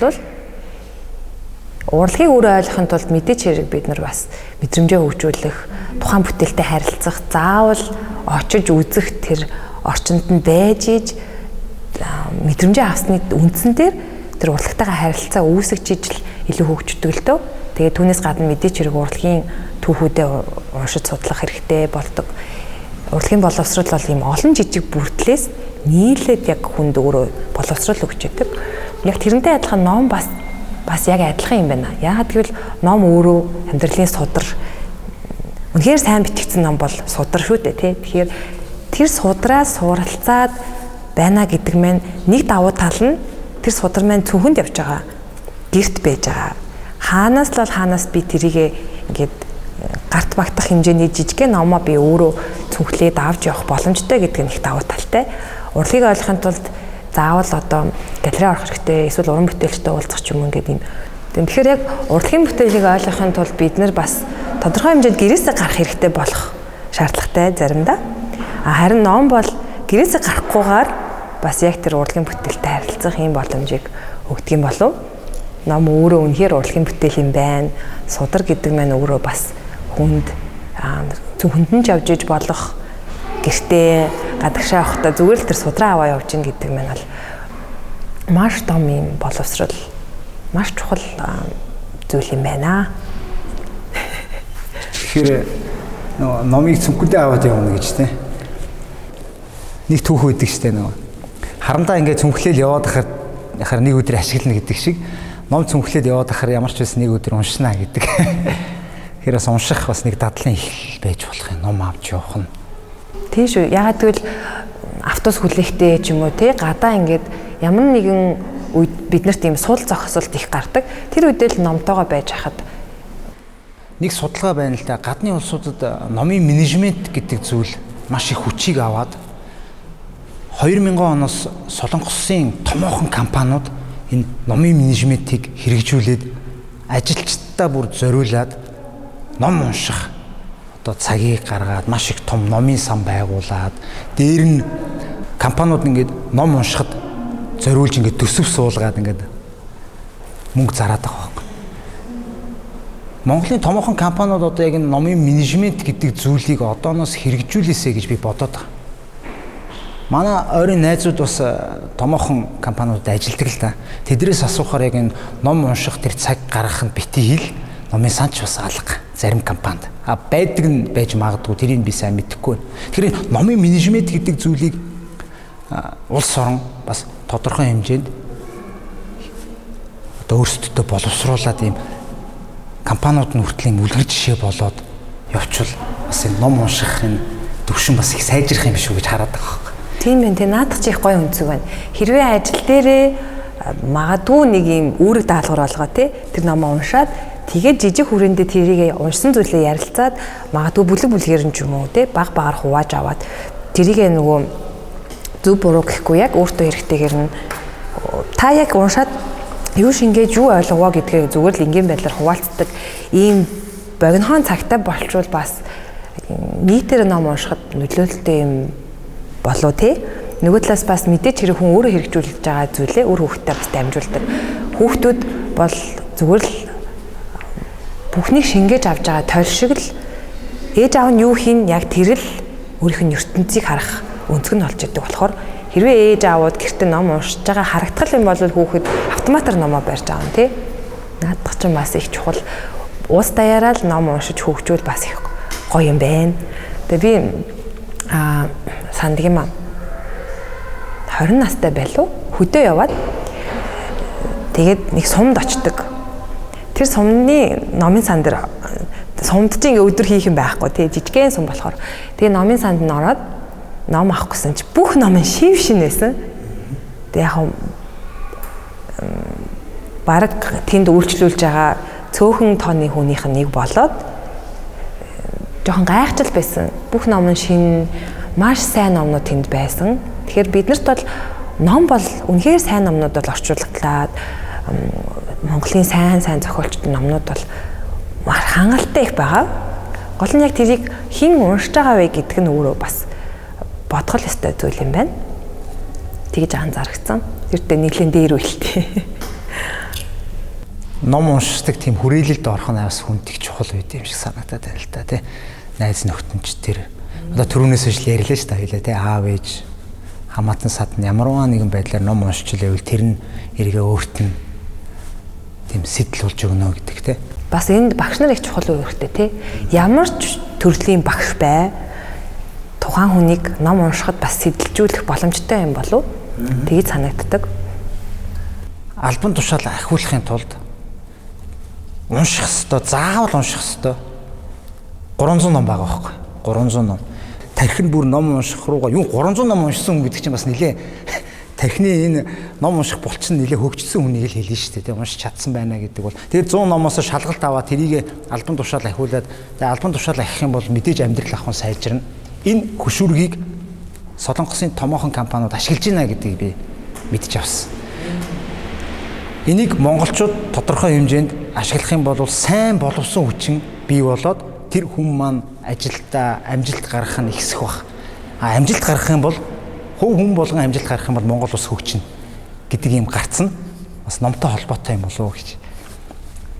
урлагийг өөрөө ойлгохын тулд мэдээч хэрэг бид нар бас мэдрэмжээ хөгжүүлэх, тухайн бүтээлтэй харилцах, заавал очиж үзэх тэр орчинд нь байж иж мэдрэмжээ авсны үндсэн дээр тэр урлагтайгаа харилцаа үүсгэж ижил илүү хөгждөг л дөө. Тэгээд түүнээс гадна мэдээч хэрэг урлагийн түүхүүдээ уншиж судлах хэрэгтэй болдог. Урлагийн боловсрол бол ийм олон жижиг бүрдлээс нийлээд яг хүнд өөрөө боловсрол өгч яадаг. Яг тэрнтэй адилхан ном бас яг адилхан юм байна. Яагаад гэвэл ном өөрөө амьдралын судар, үнэхээр сайн бичигдсэн ном бол судар шүү дээ, тий. Тэгэхээр тэр судраас суралцаад байна гэдэг маань нэг давуу тал нь тэр судар маань цүнхэнд явж байгаа. Гэрт байж байгаа. Хаанаас л бол хаанаас би тэрийг ингээд гарт багтах хэмжээний жижигхэн номоо би өөрөө цүнхлээд авч явах боломжтой гэдэг нь их давуу талтай. Урлагийг ойлгохын тулд заавал одоо галерей орох хэрэгтэй, эсвэл уран бүтээлчтэй уулзах ч юм ингээд юм. Тэгэхээр яг урлагийн бүтээлийг ойлгохын тулд бид нар бас тодорхой хэмжээнд гэрээсээ гарах хэрэгтэй болох шаардлагатай заримдаа. Харин ном бол гэрээсээ гарахгүйгээр бас яг тэр урлагийн бүтээлтэй харилцах юм боломжийг өгдөг юм болов. Ном өөрөө үнэхээр урлагийн бүтээл юм байна. Судар гэдэг маань өөрөө бас хүнд зөвхөнд нь ч явж иж болох, гэртээ гадагшаа явахдаа зүгээр л тэр судраа аваа явж гин гэдэг маань бол маш том юм боловсрол, маш чухал зүйл юм байна. Тэгэхээр нөгөө номыг цүнхэндээ аваад явна гэж те. Нэг түүх өгдөг штэ нөгөө. Харамдаа ингээд цүнхлээл яваад ахаар нэг өдөр ашиглана гэдэг шиг ном цүнхлээд яваад ахаар ямар ч байсан нэг өдөр уншина гэдэг. Тэгэхээр бас унших бас нэг дадлын эхлэл байж болох юм. Ном авч явах нь. Тийм шүү. Яагаад гэвэл автобус хүлээхтэй ч юм уу те гадаа ингээд ямар нэгэн үед бид нарт ийм сул зохисолт их гардаг. Тэр үедээ л номтойгоо байж хахад нэг судалгаа байна л да. Гадны улсуудад номын менежмент гэдэг зүйл маш их хүчийг аваад 2000 оноос Солонгосын томоохон компаниуд энэ номын менежментийг хэрэгжүүлээд ажилчдаа бүр зориулаад ном унших одоо цагийг гаргаад маш их том номын сан байгуулад дээр нь компаниуд ингээд ном уншихад зориулж ингээд төсөв суулгаад ингээд мөнгө зараад байгаа байхгүй. Монголын томоохон компаниуд одоо яг энэ номын менежмент гэдэг зүйлийг одооноос хэрэгжүүлээсэй гэж би бодоод байгаа. Манай ойрын найзууд бас томоохон компаниудад ажилладаг л да. Тэдрээс асуухаар яг энэ ном унших тэр цаг гаргах нь бити хэл номын санч бас алга зарим компанид. А байдаг нь байж магадгүй, тэрийг би сайн мэдэхгүй байна. Тэгэхээр номын менежмент гэдэг зүйлийг улс орон бас тодорхой хэмжээнд одоо өөрсдөдөө боловсруулад ийм компаниуд нь хүртэл ийм үлгэр жишээ болоод явчвал бас энэ ном унших энэ төвшин бас их сайжрах юм биш үү гэж хараад байгаа байхгүй. Тийм байна. Тэ наадах чи их гоё өнцөг байна. Хэрвээ ажил дээрээ магадгүй нэг юм үүрэг даалгавар олгоо тий тэр номоо уншаад тэгээд жижиг хүрээндээ тэрийг уншсан зүйлээ ярилцаад магадгүй бүлэг бүлгээр нь ч юм уу тий баг багаар хувааж аваад тэрийг нөгөө зөв буруу гэхгүй яг өөртөө хэрэгтэйгээр нь та яг уншаад юу шингээж юу ойлгоо гэдгээ зүгээр л энгийн байдлаар хуваалцдаг ийм богинохон цагтай болчвол бас нийтээр ном уншихад нөлөөлөлтэй юм болов тий. Нөгөө талаас бас мэдээч хэрэг хүн өөрөө хэрэгжүүлж байгаа зүйлээ үр хүүхдтэй бас дамжуулдаг. Хүүхдүүд бол зүгээр л бүхнийг шингээж авч байгаа тойл шиг л ээж аав нь юу хийн яг тэр л өөрийнх нь ертөнцийг харах өнцөг нь болж идэг болохоор хэрвээ ээж аавууд гэртээ ном уншиж байгаа харагдах юм бол хүүхэд автоматар номоо барьж аавна тий. Наадах чинь бас их чухал. Уус даяараа л ном уншиж хөгжүүл бас их гоё юм байна. Тэгээ би санддаг юм аа. 20 настай байлуу. Хөдөө яваад Тэгээд нэг сумд очдог. Тэр сумны номын сан дээр сумд чинь ингээ өдөр хийх юм байхгүй тий, жижигхэн сум болохоор. Тэгээ номын санд нь ороод ном авах гэсэн чи бүх ном нь шив шин байсан. Тэгээ яг бараг тэнд үйлчлүүлж байгаа цөөхөн тооны хүнийх нь нэг болоод жоохон гайхчил байсан. Бүх ном нь шин, маш сайн номнууд тэнд байсан. Тэгэхээр биднэрт бол ном бол үнэхээр сайн номнууд бол орчуулгадлаад Монголын сайн сайн зохиолчдын номнууд бол хангалттай их байгаа. Гол нь яг тэрийг хэн уншиж байгаа вэ гэдэг нь өөрөө бас бодгол ёстой зүйл юм байна. Тэгж анзаарчихсан. Тэртээ нэлийн дээр үйлтэй. Ном уншдаг тийм хүрээлэлд орох нь бас хүнд их чухал үед юм шиг санагдаад байна л да тий. Найз нөхдөд ч тэр одоо түрүүнээс хойш л ярьлаа шүү дээ хоёлаа тий. Аав ээж хамаатан садна ямарваа нэгэн байдлаар ном уншчихлээвэл тэр нь эргээ өөрт нь тийм сэтэл болж өгнө гэдэг тий. Бас энд багш нар их чухал үүрэгтэй тий. Ямар ч төрлийн багш бай тухайн хүнийг ном уншихад бас сэтэлжүүлэх боломжтой юм болов тэгж санагддаг. Албан тушаал ахиулахын тулд унших хэвээр, заавал унших хэвээр 300 ном байгаа байхгүй. 300 ном. Тархин бүр ном унших руугаа юу 300 ном уншсан хүн гэдэг чинь бас нэлээ тархины энэ ном унших булчин нэлээ хөгжсөн хүнийг л хэлнэ шүү дээ. Уншиж чадсан байна гэдэг бол. Тэгээд 100 номоос шалгалт аваад тэрийг албан тушаал ахиулаад тэгээд албан тушаал ахих юм бол мэдээж амьдрал ахуй сайжирна. Энэ хөшүүргийг Солонгосын томоохон компаниуд ашиглаж байна гэдгийг би мэдэж авсан. Энийг монголчууд тодорхой хэмжээнд ашиглах юм бол сайн боловсон хүчин бий болоод тэр хүн маань ажилдаа амжилт гаргах нь ихсэх бах. А амжилт гаргах юм бол хувь хүн болгон амжилт гаргах юм бол Монгол улс хөгжинэ гэдэг ийм гарц нь бас номтой холбоотой юм болов уу гэж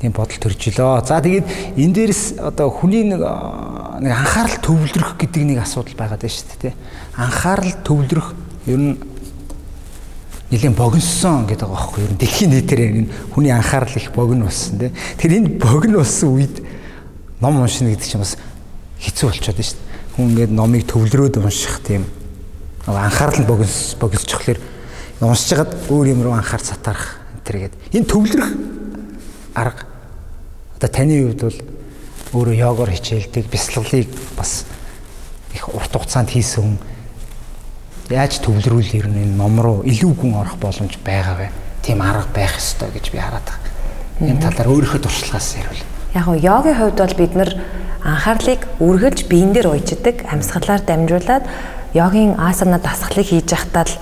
тийм бодол төрж илөө. За тэгээд энэ дээрс одоо хүний нэг анхаарал төвлөрөх гэдэг нэг асуудал байгаад байна шүү дээ. Анхаарал төвлөрөх ер нь нэлээд богиносон гэдэг байгаа байхгүй юу? Дэлхийн нийтээр энэ хүний анхаарал их богино болсон тий. Тэгэхээр энэ богино болсон үед ном уншина гэдэг чинь бас хэцүү болчиход байна шүү дээ. Хүн ингээд номыг төвлөрөөд унших тийм анхаарал нь богиносчихлоор уншиж хагаад өөр юм руу анхаар сатарах энэ төргээд. Энэ төвлөрөх арга одоо таны хувьд бол өөрөө йогоор хичээлдэг, бясалгалыг бас их урт хугацаанд хийсэн хүн яаж төвлөрүүл ер нь энэ ном руу илүү гүн орох боломж байгаа вэ? Тийм арга байх ёстой гэж би хараад байгаа. Энэ талаар өөрийнхөө туршлагаас ярил. Яг нь йогийн хувьд бол бид нар анхаарлыг үргэлж биен дээр уйждаг, амьсгалаар дамжуулаад йогийн асана дасгалыг хийж байхдаа л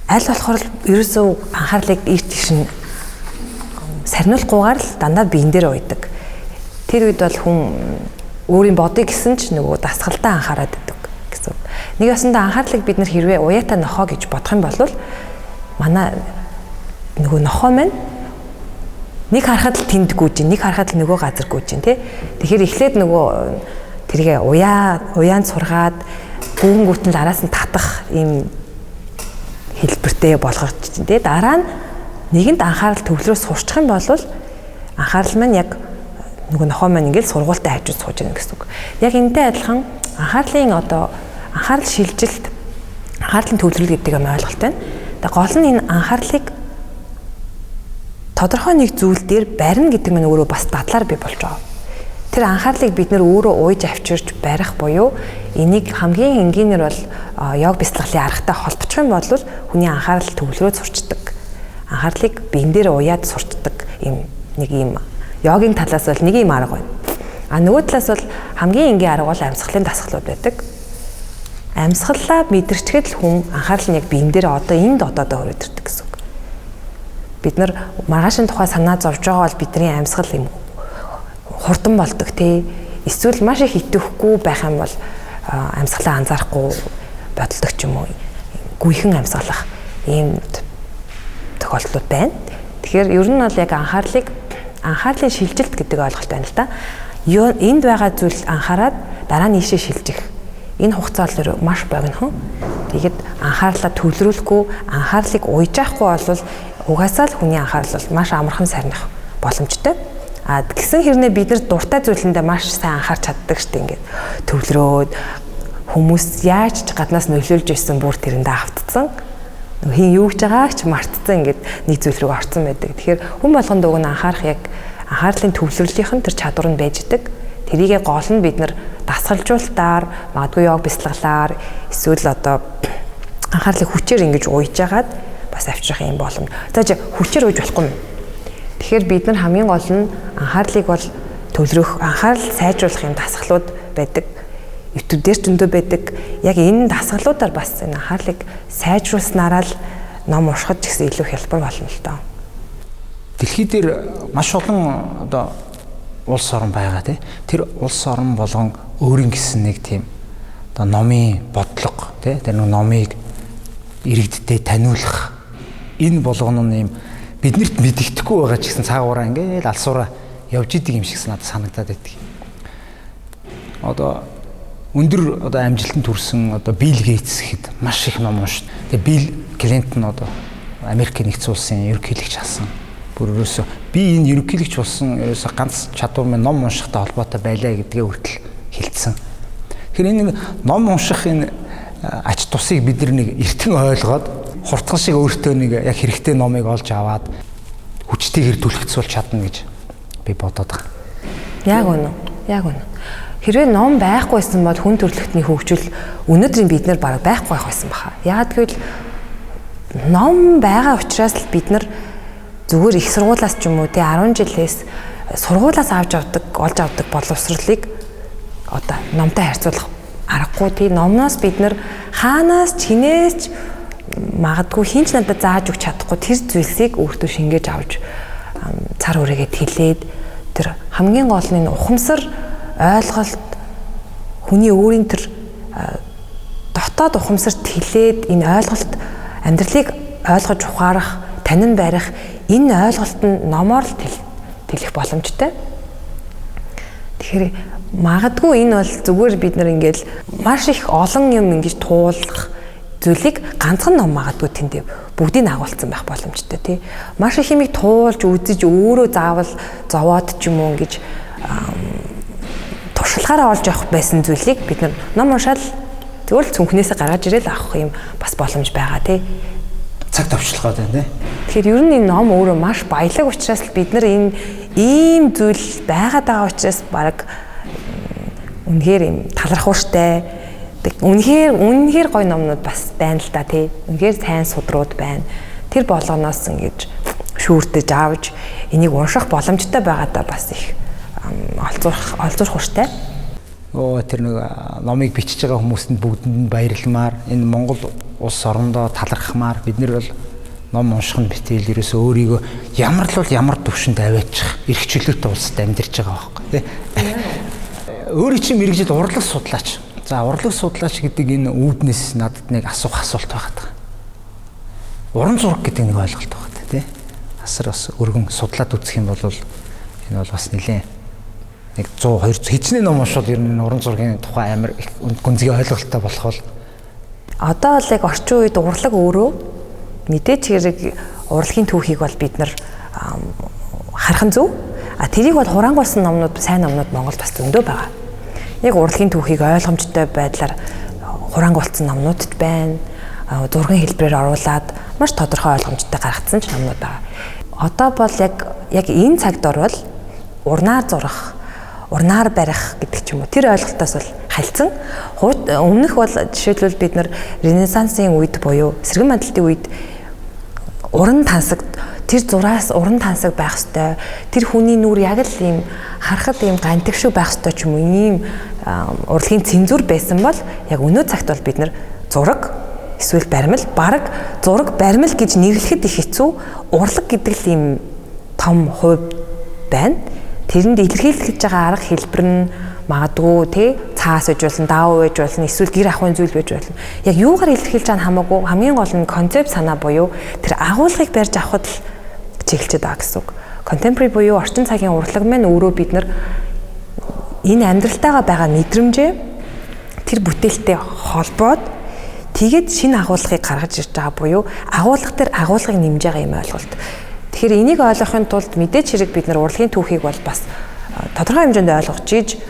аль болохоор л ерөөсөө анхаарлыг ирт тийш нь сарниулахгүйгээр л дандаа биен дээр уйдаг. Тэр үед бол хүн өөрийн бодъё гэсэн ч нөгөө дасгалдаа анхаарад байдаг гэсэн. Нэг ёсондоо анхаарлыг бид нар хэрвээ уяатай нохоо гэж бодох юм бол манай нөгөө нохоо маань нэг харахад л тэнд гүйж, нэг харахад л нөгөө газар гүйж тий. Тэгэхээр эхлээд нөгөө тэргээ уяанд сургаад гүнгүүт нь араас нь татах ийм хэлбэртэй болгож чинь тий. Дараа нь нэгэнд анхаарал төвлөрөө сурчих юм бол анхаарал маань яг нөгөө нохоо маань ингээл сургуультай хажууд сууж байгаа гэсэн үг. Яг энэтэй адилхан анхаарлын одоо анхаарал шилжилт, анхаарлын төвлөрөл гэдэг юм ойлголт байна. Тэгээ гол нь энэ анхаарлыг тодорхой нэг зүйл дээр барина гэдэг нь өөрөө бас дадлаар бий болж байгаа. Тэр анхаарлыг бид нэр өөрөө ууж авчирч барих буюу энийг хамгийн энгийнээр бол йог бясалгалын аргатай холбочих юм бол хүний анхаарал төвлөрөөд сурчдаг. Анхаарлыг биен дээр уяад сурчдаг юм нэг юм йогийн талаас бол нэг юм арга байна. А нөгөө талаас бол хамгийн энгийн арга бол амьсгалын дасгалууд байдаг. Амьсгалаа мэдэрчгээд л хүн анхаарал нь яг биен дээр одоо энд одоодоо өрөөд ирдэг гэсэн үг. Бид нар маргаашийн тухай санаа зовж байгаа бол бидний амьсгал юм хурдан болдог тий. Эсвэл маш их идэвхгүй байх юм бол амьсгалаа анзаарахгүй бодолдог ч юм уу гүйхэн амьсгалах ийм тохиолдлууд байна. Тэгэхээр ер нь бол яг анхаарлын шилжилт гэдэг ойлголт байна л да. Энд байгаа зүйл анхаарад дараа нь ийшээ шилжих. Энэ хугацаа бол маш богинохон. Тэгээд анхаарлаа төвлөрүүлэхгүй, анхаарлыг уйжаахгүй бол угаасаа л хүний анхаарал бол маш амархан сарних боломжтой. А тэгсэн хэрнээ бид нар дуртай зүйлэндээ маш сайн анхаарч чаддаг штеп ингээд төвлөрөөд хүмүүс яаж ч гаднаас нөлөөлж ирсэн бүр тэрэндээ автцсан. Хин юу гэж байгааг ч мартцсан ингээд нэг зүйл рүү орцсон байдаг. Тэгэхээр хүн болгонд уг нь анхаарах яг анхаарлын төвлөрлийнх нь тэр чадвар нь байж идэг. Тэрийгээ гол нь бид нар дасгалжуулалтаар, магадгүй йог бясалгалаар эсвэл одоо анхаарлыг хүчээр ингэж уйж агаад бас авчрах юм боломж. За хүчээр уйж болохгүй юм. Тэгэхээр бид нар хамгийн гол нь анхаарлыг бол төвлөрөх, анхаарал сайжруулах юм дасгалууд байдаг. YouTube дээр ч зөндөө байдаг. Яг энэ дасгалуудаар бас энэ анхаарлыг сайжруулснараа л ном уншихад ч гэсэн илүү хялбар болно л доо. Дэлхий дээр маш олон одоо улс орон байгаа тий. Тэр улс орон болгон өөрийн гэсэн нэг тийм одоо номын бодлого тий. Тэр нэг номыг иргэддээ таниулах энэ болгоно нь юм биднэрт мэдэгдэхгүй байгаа ч гэсэн цаагаараа ингээл алсуураа явж идэг юм шиг надад санагдаад байдаг. Одоо өндөр одоо амжилтанд хүрсэн одоо Билл Гейтс гэхэд маш их ном уншд. Тэгээ Билл Клинтон одоо Америкийн нэгдсэн улсын ерөнхийлөгч болсон. Бүр ерөөсөө би энэ ерөнхийлөгч болсон ерөөсөө ганц чадвар минь ном уншихтай холбоотой байлаа гэдгээ хүртэл хэлсэн. Тэгэхээр энэ ном унших энэ ач тусыг бид нар нэг эртхэн ойлгоод хурдхан шиг өөртөө нэг яг хэрэгтэй номыг олж аваад хүчтэйгээр түлхэгцүүлж чадна гэж би бодоод байгаа. Яг үнэ. Яг үнэ. Хэрвээ ном байхгүйсэн бол хүн төрөлхтний хөгжил өнөөдрийн бид нар бараг байхгүй байх байсан баха. Яагаад гэвэл ном байгаа учраас л бид нар зүгээр их сургуулиас ч юм уу тий 10 жилээс сургуулиас авч авдаг, олж авдаг боловсролыг одоо номтой харьцуулах аргагүй тий. Номноос бид нар хаанаас ч хинээс ч магадгүй хин ч надад зааж өгч чадахгүй тэр зүйлсийг өөртөө шингээж авч цар хүрээгээ тэлээд тэр хамгийн гол нь ухамсар ойлголт хүний өөрийн тэр дотоод ухамсар тэлээд энэ ойлголт амьдралыг ойлгож ухаарах, танин барих энэ ойлголт нь номоор л тэлэх боломжтой. Тэгэхээр магадгүй энэ бол зүгээр бид нар ингээл маш их олон юм ингэж туулах зүйлийг ганцхан ном магадгүй тэнд бүгдийг агуулсан байх боломжтой тий. Маш их юмыг туулж үзэж өөрөө заавал зовоод ч юм уу ингэж туршлагаараа олж авах байсан зүйлийг бид нар ном уншаал зүгээр л цүнхнээсээ гаргаж ирээл авах юм бас боломж байгаа тий. Цаг товчлогоо байна тий. Тэгэхээр ер нь энэ ном өөрөө маш баялаг учраас л бид нар энэ ийм зүйл байгаад байгаа учраас баг үнэхээр юм талархууштай. Үнэхээр гоё номнууд бас байна л да тий. Үнэхээр сайн судрууд байна. Тэр болгоноос ингэж шүүртэж авч энийг унших боломжтой байгаадаа бас их олзуурах уртай. Тэр нэг номыг бичиж байгаа хүмүүст бүгдэнд нь баярламаар, энэ Монгол улс орондоо талархмаар бид нар бол ном унших нь битэл ерөөсөө өөрийгөө ямар л бол ямар төвшөнд аваачих эрх чөлөөтэй улсад амьдарч байгаа байхгүй тий. Өөрийн чинь мэргэжил урлаг судлаач. За урлаг судлаач гэдэг энэ үүднээс надад нэг асуух асуулт байгаа. Уран зураг гэдэг нэг ойлголт байгаа тий. Асар бас өргөн судлаад үзэх юм бол энэ бол бас нэлээд нэг 100 200 хичнээн ном уншвал ер нь уран зургийн тухай амар их гүнзгий ойлголттой болох бол одоо л яг орчин үед урлаг өөрөө мэдээч хэрэг урлагийн түүхийг бол бид нар харах нь зөв. А тэрийг бол хураангуулсан номнууд, сайн номнууд Монголд бас зөндөө байгаа. Яг урлагийн түүхийг ойлгомжтой байдлаар хураангуулсан номнууд ч байна. Зургийн хэлбэрээр оруулаад маш тодорхой ойлгомжтой гаргацсан ч номнууд байгаа. Одоо бол яг энэ цагт орвол урнаар зурах, урнаар барих гэдэг ч юм уу. Тэр ойлголтоос бол хальцсан. Өмнөх бол жишээлбэл бид нар Ренессансын үед буюу сэргэн мандалтын үед уран тансаг, тэр зураас уран тансаг байх ёстой. Тэр хүний нүр яг л ийм харахад ийм гантигшүү байх ёстой ч юм уу. Ийм урлагийн цензур байсан бол яг өнөө цагт бол бид нар зураг эсвэл баримл, бараг зураг баримл гэж нэрлэхэд их хэцүү. Урлаг гэдэг л ийм том хувь байна. Тэрэнд илэрхийлж байгаа арга хэлбэр нь магадгүй тий цаас байж болно, даав байж болно, эсвэл гэр ахуйн зүйл байж болно. Яг юугаар илэрхийлж байгаа нь хамаагүй хамгийн гол нь концепт санаа буюу тэр агуулгыг барьж авахд л чиглэчээд байгаа гэсэн үг. Contemporary буюу орчин цагийн урлаг маань өөрөө бид нар энэ амьдралтайгаа байгаа мэдрэмжээ тэр бүтээлтэй холбоод тэгээд шинэ агуулгыг гаргаж ирж байгаа буюу агуулга дээр агуулгыг нэмж байгаа юм ойлголт. Тэгэхээр энийг ойлгохын тулд мэдээч хэрэг бид нар урлагийн түүхийг бол бас тодорхой хэмжээнд ойлгож иж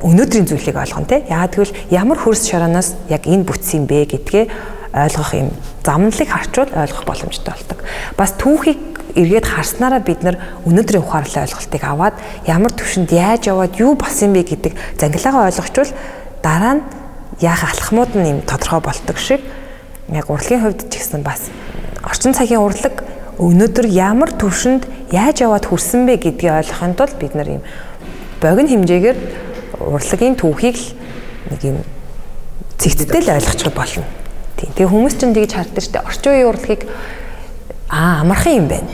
өнөөдрийн зүйлийг ойлгоно те. Яагаад гэвэл ямар хөрс шороноос яг энэ бүтсэн юм бэ гэдгээ ойлгох юм замналыг харчвал ойлгох боломжтой болдог. Бас түүхийг эргээд харснараа бид нар өнөөдрийн ухаарлын ойлголтыг аваад ямар төвшөнд яаж яваад юу болсон бэ гэдэг зангилаагаа ойлгочвол дараа нь яах алхмууд нь юм тодорхой болдог шиг яг урлагийн хувьд ч гэсэн бас орчин цагийн урлаг өнөөдөр ямар төвшөнд яаж яваад хүрсэн бэ гэдгийг ойлгохын тулд бид нар юм богино хэмжээгээр урлагийн түүхийг л нэг юм цэгцтэй л ойлгочих болно. Тийм. Тэгээ хүмүүс чинь тэгж хардаг шүү дээ. Орчин үеийн урлагийг амархан юм байна.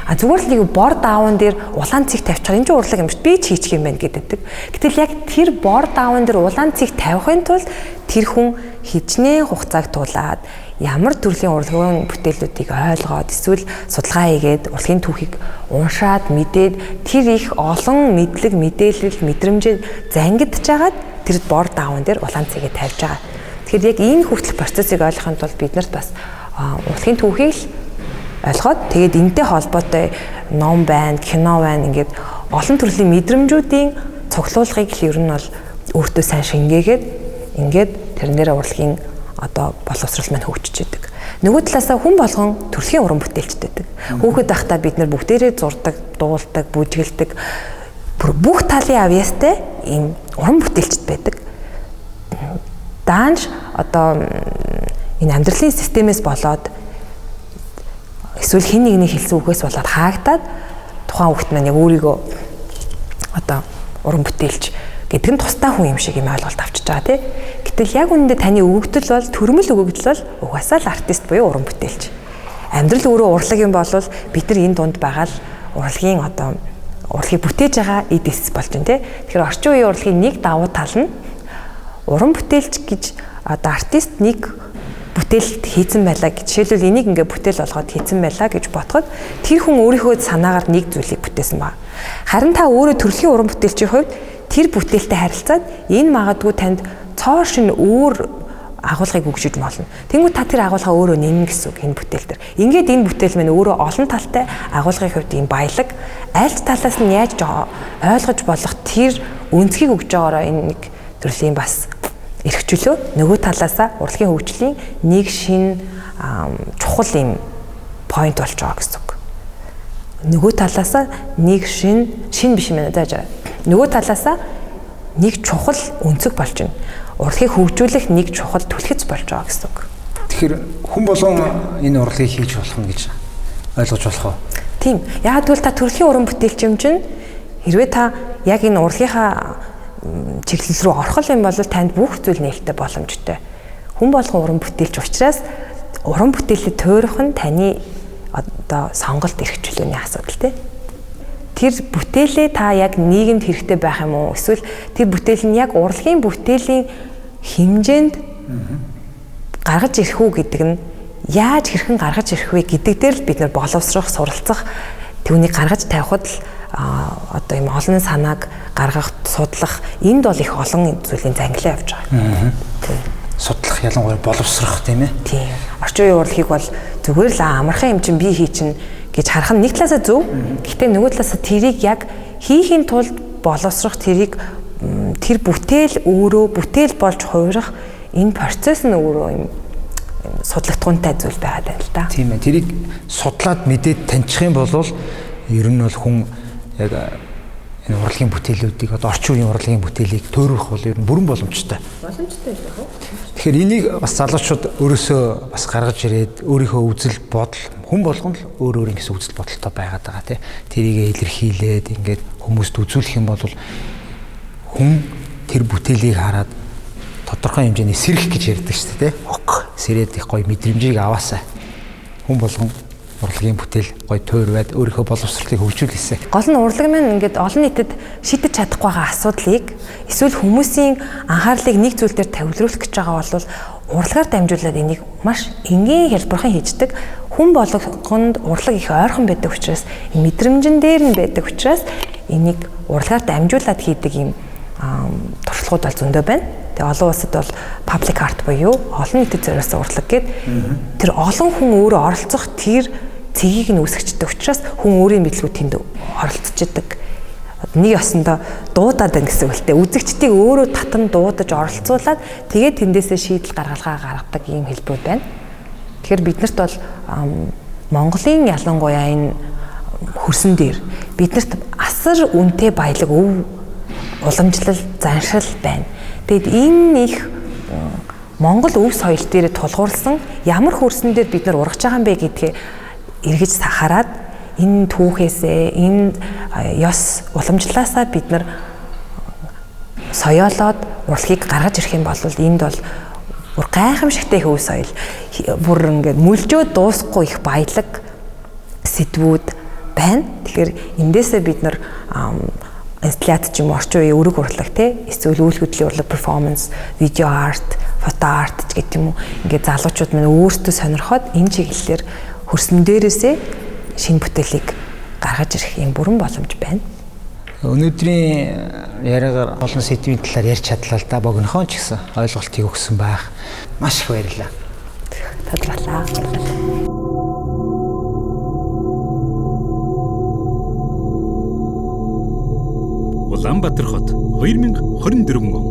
А зүгээр л нэг бор даавн дээр улаан цэг тавьчихаар энэ ч урлаг юм шүү. Би ч хийчих юм байна гэдэг. Гэтэл яг тэр бор даавн дээр улаан цэг тавихын тулд тэр хүн хичнээн хугацааг тулаад ямар төрлийн урлагийн бүтээлүүдийг ойлгоод эсвэл судалгаа хийгээд урлагийн түүхийг уншаад мэдээд тэр их олон мэдлэг, мэдээлэл, мэдрэмжээ зангидж хагаад тэр бор даавн дээр улаан цэгээ тавьж байгаа. Тэгэхээр яг энэ хүртэлх процессыг ойлгохын тулд бид нарт бас урлагийн түүхийг л ойлгоод тэгээд энэтэй холбоотой ном байна, кино байна ингээд олон төрлийн мэдрэмжүүдийн цуглуулгыг л ер нь бол өөртөө сайн шингээгээд ингээд тэрэн дээр урлагийн одоо боловсрол маань хөгжиж идэг. Нөгөө талаасаа хүн болгон төрөлхийн уран бүтээлчтэй байдаг. Хүүхэд байхдаа бид нар бүгдээрээ зурдаг, дуулдаг, бүжгэлдэг бүх талын авьяастай ийм уран бүтээлчд байдаг. Даанч одоо энэ амьдралын системээс болоод эсвэл хэн нэгний хэлсэн үгээс болоод хаагдаад тухайн хүүхэд маань яг өөрийгөө одоо уран бүтээлч гэдэг нь тусдаа хүн юм шиг юм ойлголт авчиж байгаа тий. Гэтэл яг үнэндээ таны өгөгдөл бол төрмөл өгөгдөл бол угаасаа л артист буюу уран бүтээлч. Амьдрал өөрөө урлаг юм бол бид нар энэ дунд байгаа л урлагийн одоо урлагийг бүтээж байгаа эд эс болж байна тий. Тэгэхээр орчин үеийн урлагийн нэг давуу тал нь уран бүтээлч гэж одоо артист нэг бүтээлд хийцэн байлаа гэж. Жишээлбэл энийг ингээ бүтээл болгоод хийцэн байлаа гэж бодоход тэр хүн өөрийнхөө санаагаар нэг зүйлийг бүтээсэн ба. Харин та өөрөө төрөлхийн уран бүтээлчийн хувьд тэр бүтээлтэй харилцаад энэ магадгүй танд цоо шин өөр агуулгыг өгч иж болно. Тэнгүү та тэр агуулгаа өөрөө нэмнэ гэсэн үг энэ бүтээл дээр. Ингээд энэ бүтээл мань өөрөө олон талтай агуулгын хувьд ийм баялаг, аль ч талаас нь яаж ойлгож болох тэр өнцгийг өгж байгаараа энэ нэг төрлийн бас эрхчлөө нөгөө талаасаа урлагийн хөгжлийн нэг шин чухал юм point болж байгаа гэсэн үг. Нөгөө талаасаа нэг шин биш юм байна зааж. Нөгөө талаасаа нэг чухал өнцөг болж байна. Урлагийг хөгжүүлэх нэг чухал түлхэц болж байгаа гэсэн үг. Тэгэхээр хүн болгон энэ урлагийг хийж болох нь гэж ойлгож болох уу? Тийм. Яг тэгвэл та төрөлхийн уран бүтээлч юм чинь хэрвээ та яг энэ урлагийнхаа чиглэл рүү орох юм бол танд бүх зүйл нээлттэй боломжтой. Хүн болгон уран бүтээлч учраас уран бүтээлээ тойрох нь таны одоо сонголт эрх чөлөөний асуудал тий. Тэр бүтээлээ та яг нийгэмд хэрэгтэй байх юм уу? Эсвэл тэр бүтээл нь яг урлагийн бүтээлийн хэмжээнд гаргаж ирэх үү гэдэг нь яаж хэрхэн гаргаж ирэх вэ гэдэг дээр л бид нар боловсрох, суралцах, түүнийг гаргаж тавихад л одоо юм олон санааг гаргах, судлах энд бол их олон зүйлийн зангилаа явж байгаа. Тийм. Судлах ялангуяа боловсрох тийм ээ. Тийм. Орчин үеийн урлагийг бол зүгээр л амархан юм чинь би хий чинь гэж харах нь нэг талаасаа зөв. Гэхдээ нөгөө талаасаа тэрийг яг хийхийн тулд боловсрох тэрийг тэр бүтээл өөрөө бүтээл болж хувирах энэ процесс нь өөрөө юм судлагдхуунтай зүйл байгаад байна л да. Тийм ээ. Тэрийг судлаад мэдээд таньчих юм бол ер нь бол хүн яг энэ урлагийн бүтээлүүдийг одоо орчин үеийн урлагийн бүтээлийг төөрөх бол ер нь бүрэн боломжтой. Боломжтой байх уу? Тэгэхээр энийг бас залуучууд өөрөөсөө бас гаргаж ирээд өөрийнхөө үзэл бодол хүн болгон л өөр өөр ингэсэн үзэл бодолтой байгаад байгаа тий. Тэрийг илэрхийлээд ингээд хүмүүст үзүүлэх юм бол хүн тэр бүтээлийг хараад тодорхой хэмжээний сэрэх гэж ярьдаг шүү дээ тий. Ок сэрээд их гоё мэдрэмжийг аваасай. Хүн болгон урлагийн бүтээл гоё тойрваад өөрийнхөө боловсролыг хөгжүүлээсэй. Гол нь урлаг маань ингээд олон нийтэд шийдэж чадахгүй байгаа асуудлыг эсвэл хүмүүсийн анхаарлыг нэг зүйл дээр тавилруулах гэж байгаа бол урлагаар дамжуулаад энийг маш энгийн хялбархан хийждэг. Хүн болгонд урлаг их ойрхон байдаг учраас мэдрэмжэн дээр нь байдаг учраас энийг урлагаар дамжуулаад хийдэг юм туршлагууд бол зөндөө байна. Тэгээ олон улсад бол public art буюу олон нийтэд зориулсан урлаг гээд тэр олон хүн өөрөө оролцох тэр цэгийг нь үүсгэждэг учраас хүн өөрийн мэдлгүүд тэнд оролцчихдаг. Нэг ёсондоо дуудаад байна гэсэн үг л дээ. Үзэгчдийг өөрөө татан дуудаж оролцуулаад тэгээд тэндээсээ шийдэл гаргалгаа гаргадаг ийм хэлбэрүүд байна. Тэгэхээр биднэрт бол Монголын ялангуяа энэ хөрсөн дээр биднэрт асар үнэтэй баялаг өв уламжлал заншил байна. Тэгэд энэ их Монгол өв соёл дээр тулгуурласан ямар хөрсөн дээр бид нар ургаж байгаа юм бэ гэдгээ эргэж хараад энэ түүхээсээ энэ ёс уламжлалаасаа бид нар соёолоод урлагийг гаргаж ирэх юм бол энд бол бүр гайхамшигтай их өв соёл бүр ингээд мүлжөө дуусахгүй их баялаг сэдвүүд байна. Тэгэхээр эндээсээ бид нар инсталляц ч юм уу орчин үеийн өрөг урлаг те эсвэл үйл хөдлөлийн урлаг перформанс, видео арт, фото арт ч гэдэг юм уу ингээд залуучууд маань өөрсдөө сонирхоод энэ чиглэлээр хөрсөн дээрээсээ шинэ бүтээлийг гаргаж ирэх юм бүрэн боломж байна. Өнөөдрийн яриагаар олон сэдвийн талаар ярьж чадлаа л да богинохон ч гэсэн ойлголтыг өгсөн байх. Маш их баярлалаа. Тодорлаа. Улаанбаатар хот 2024 он.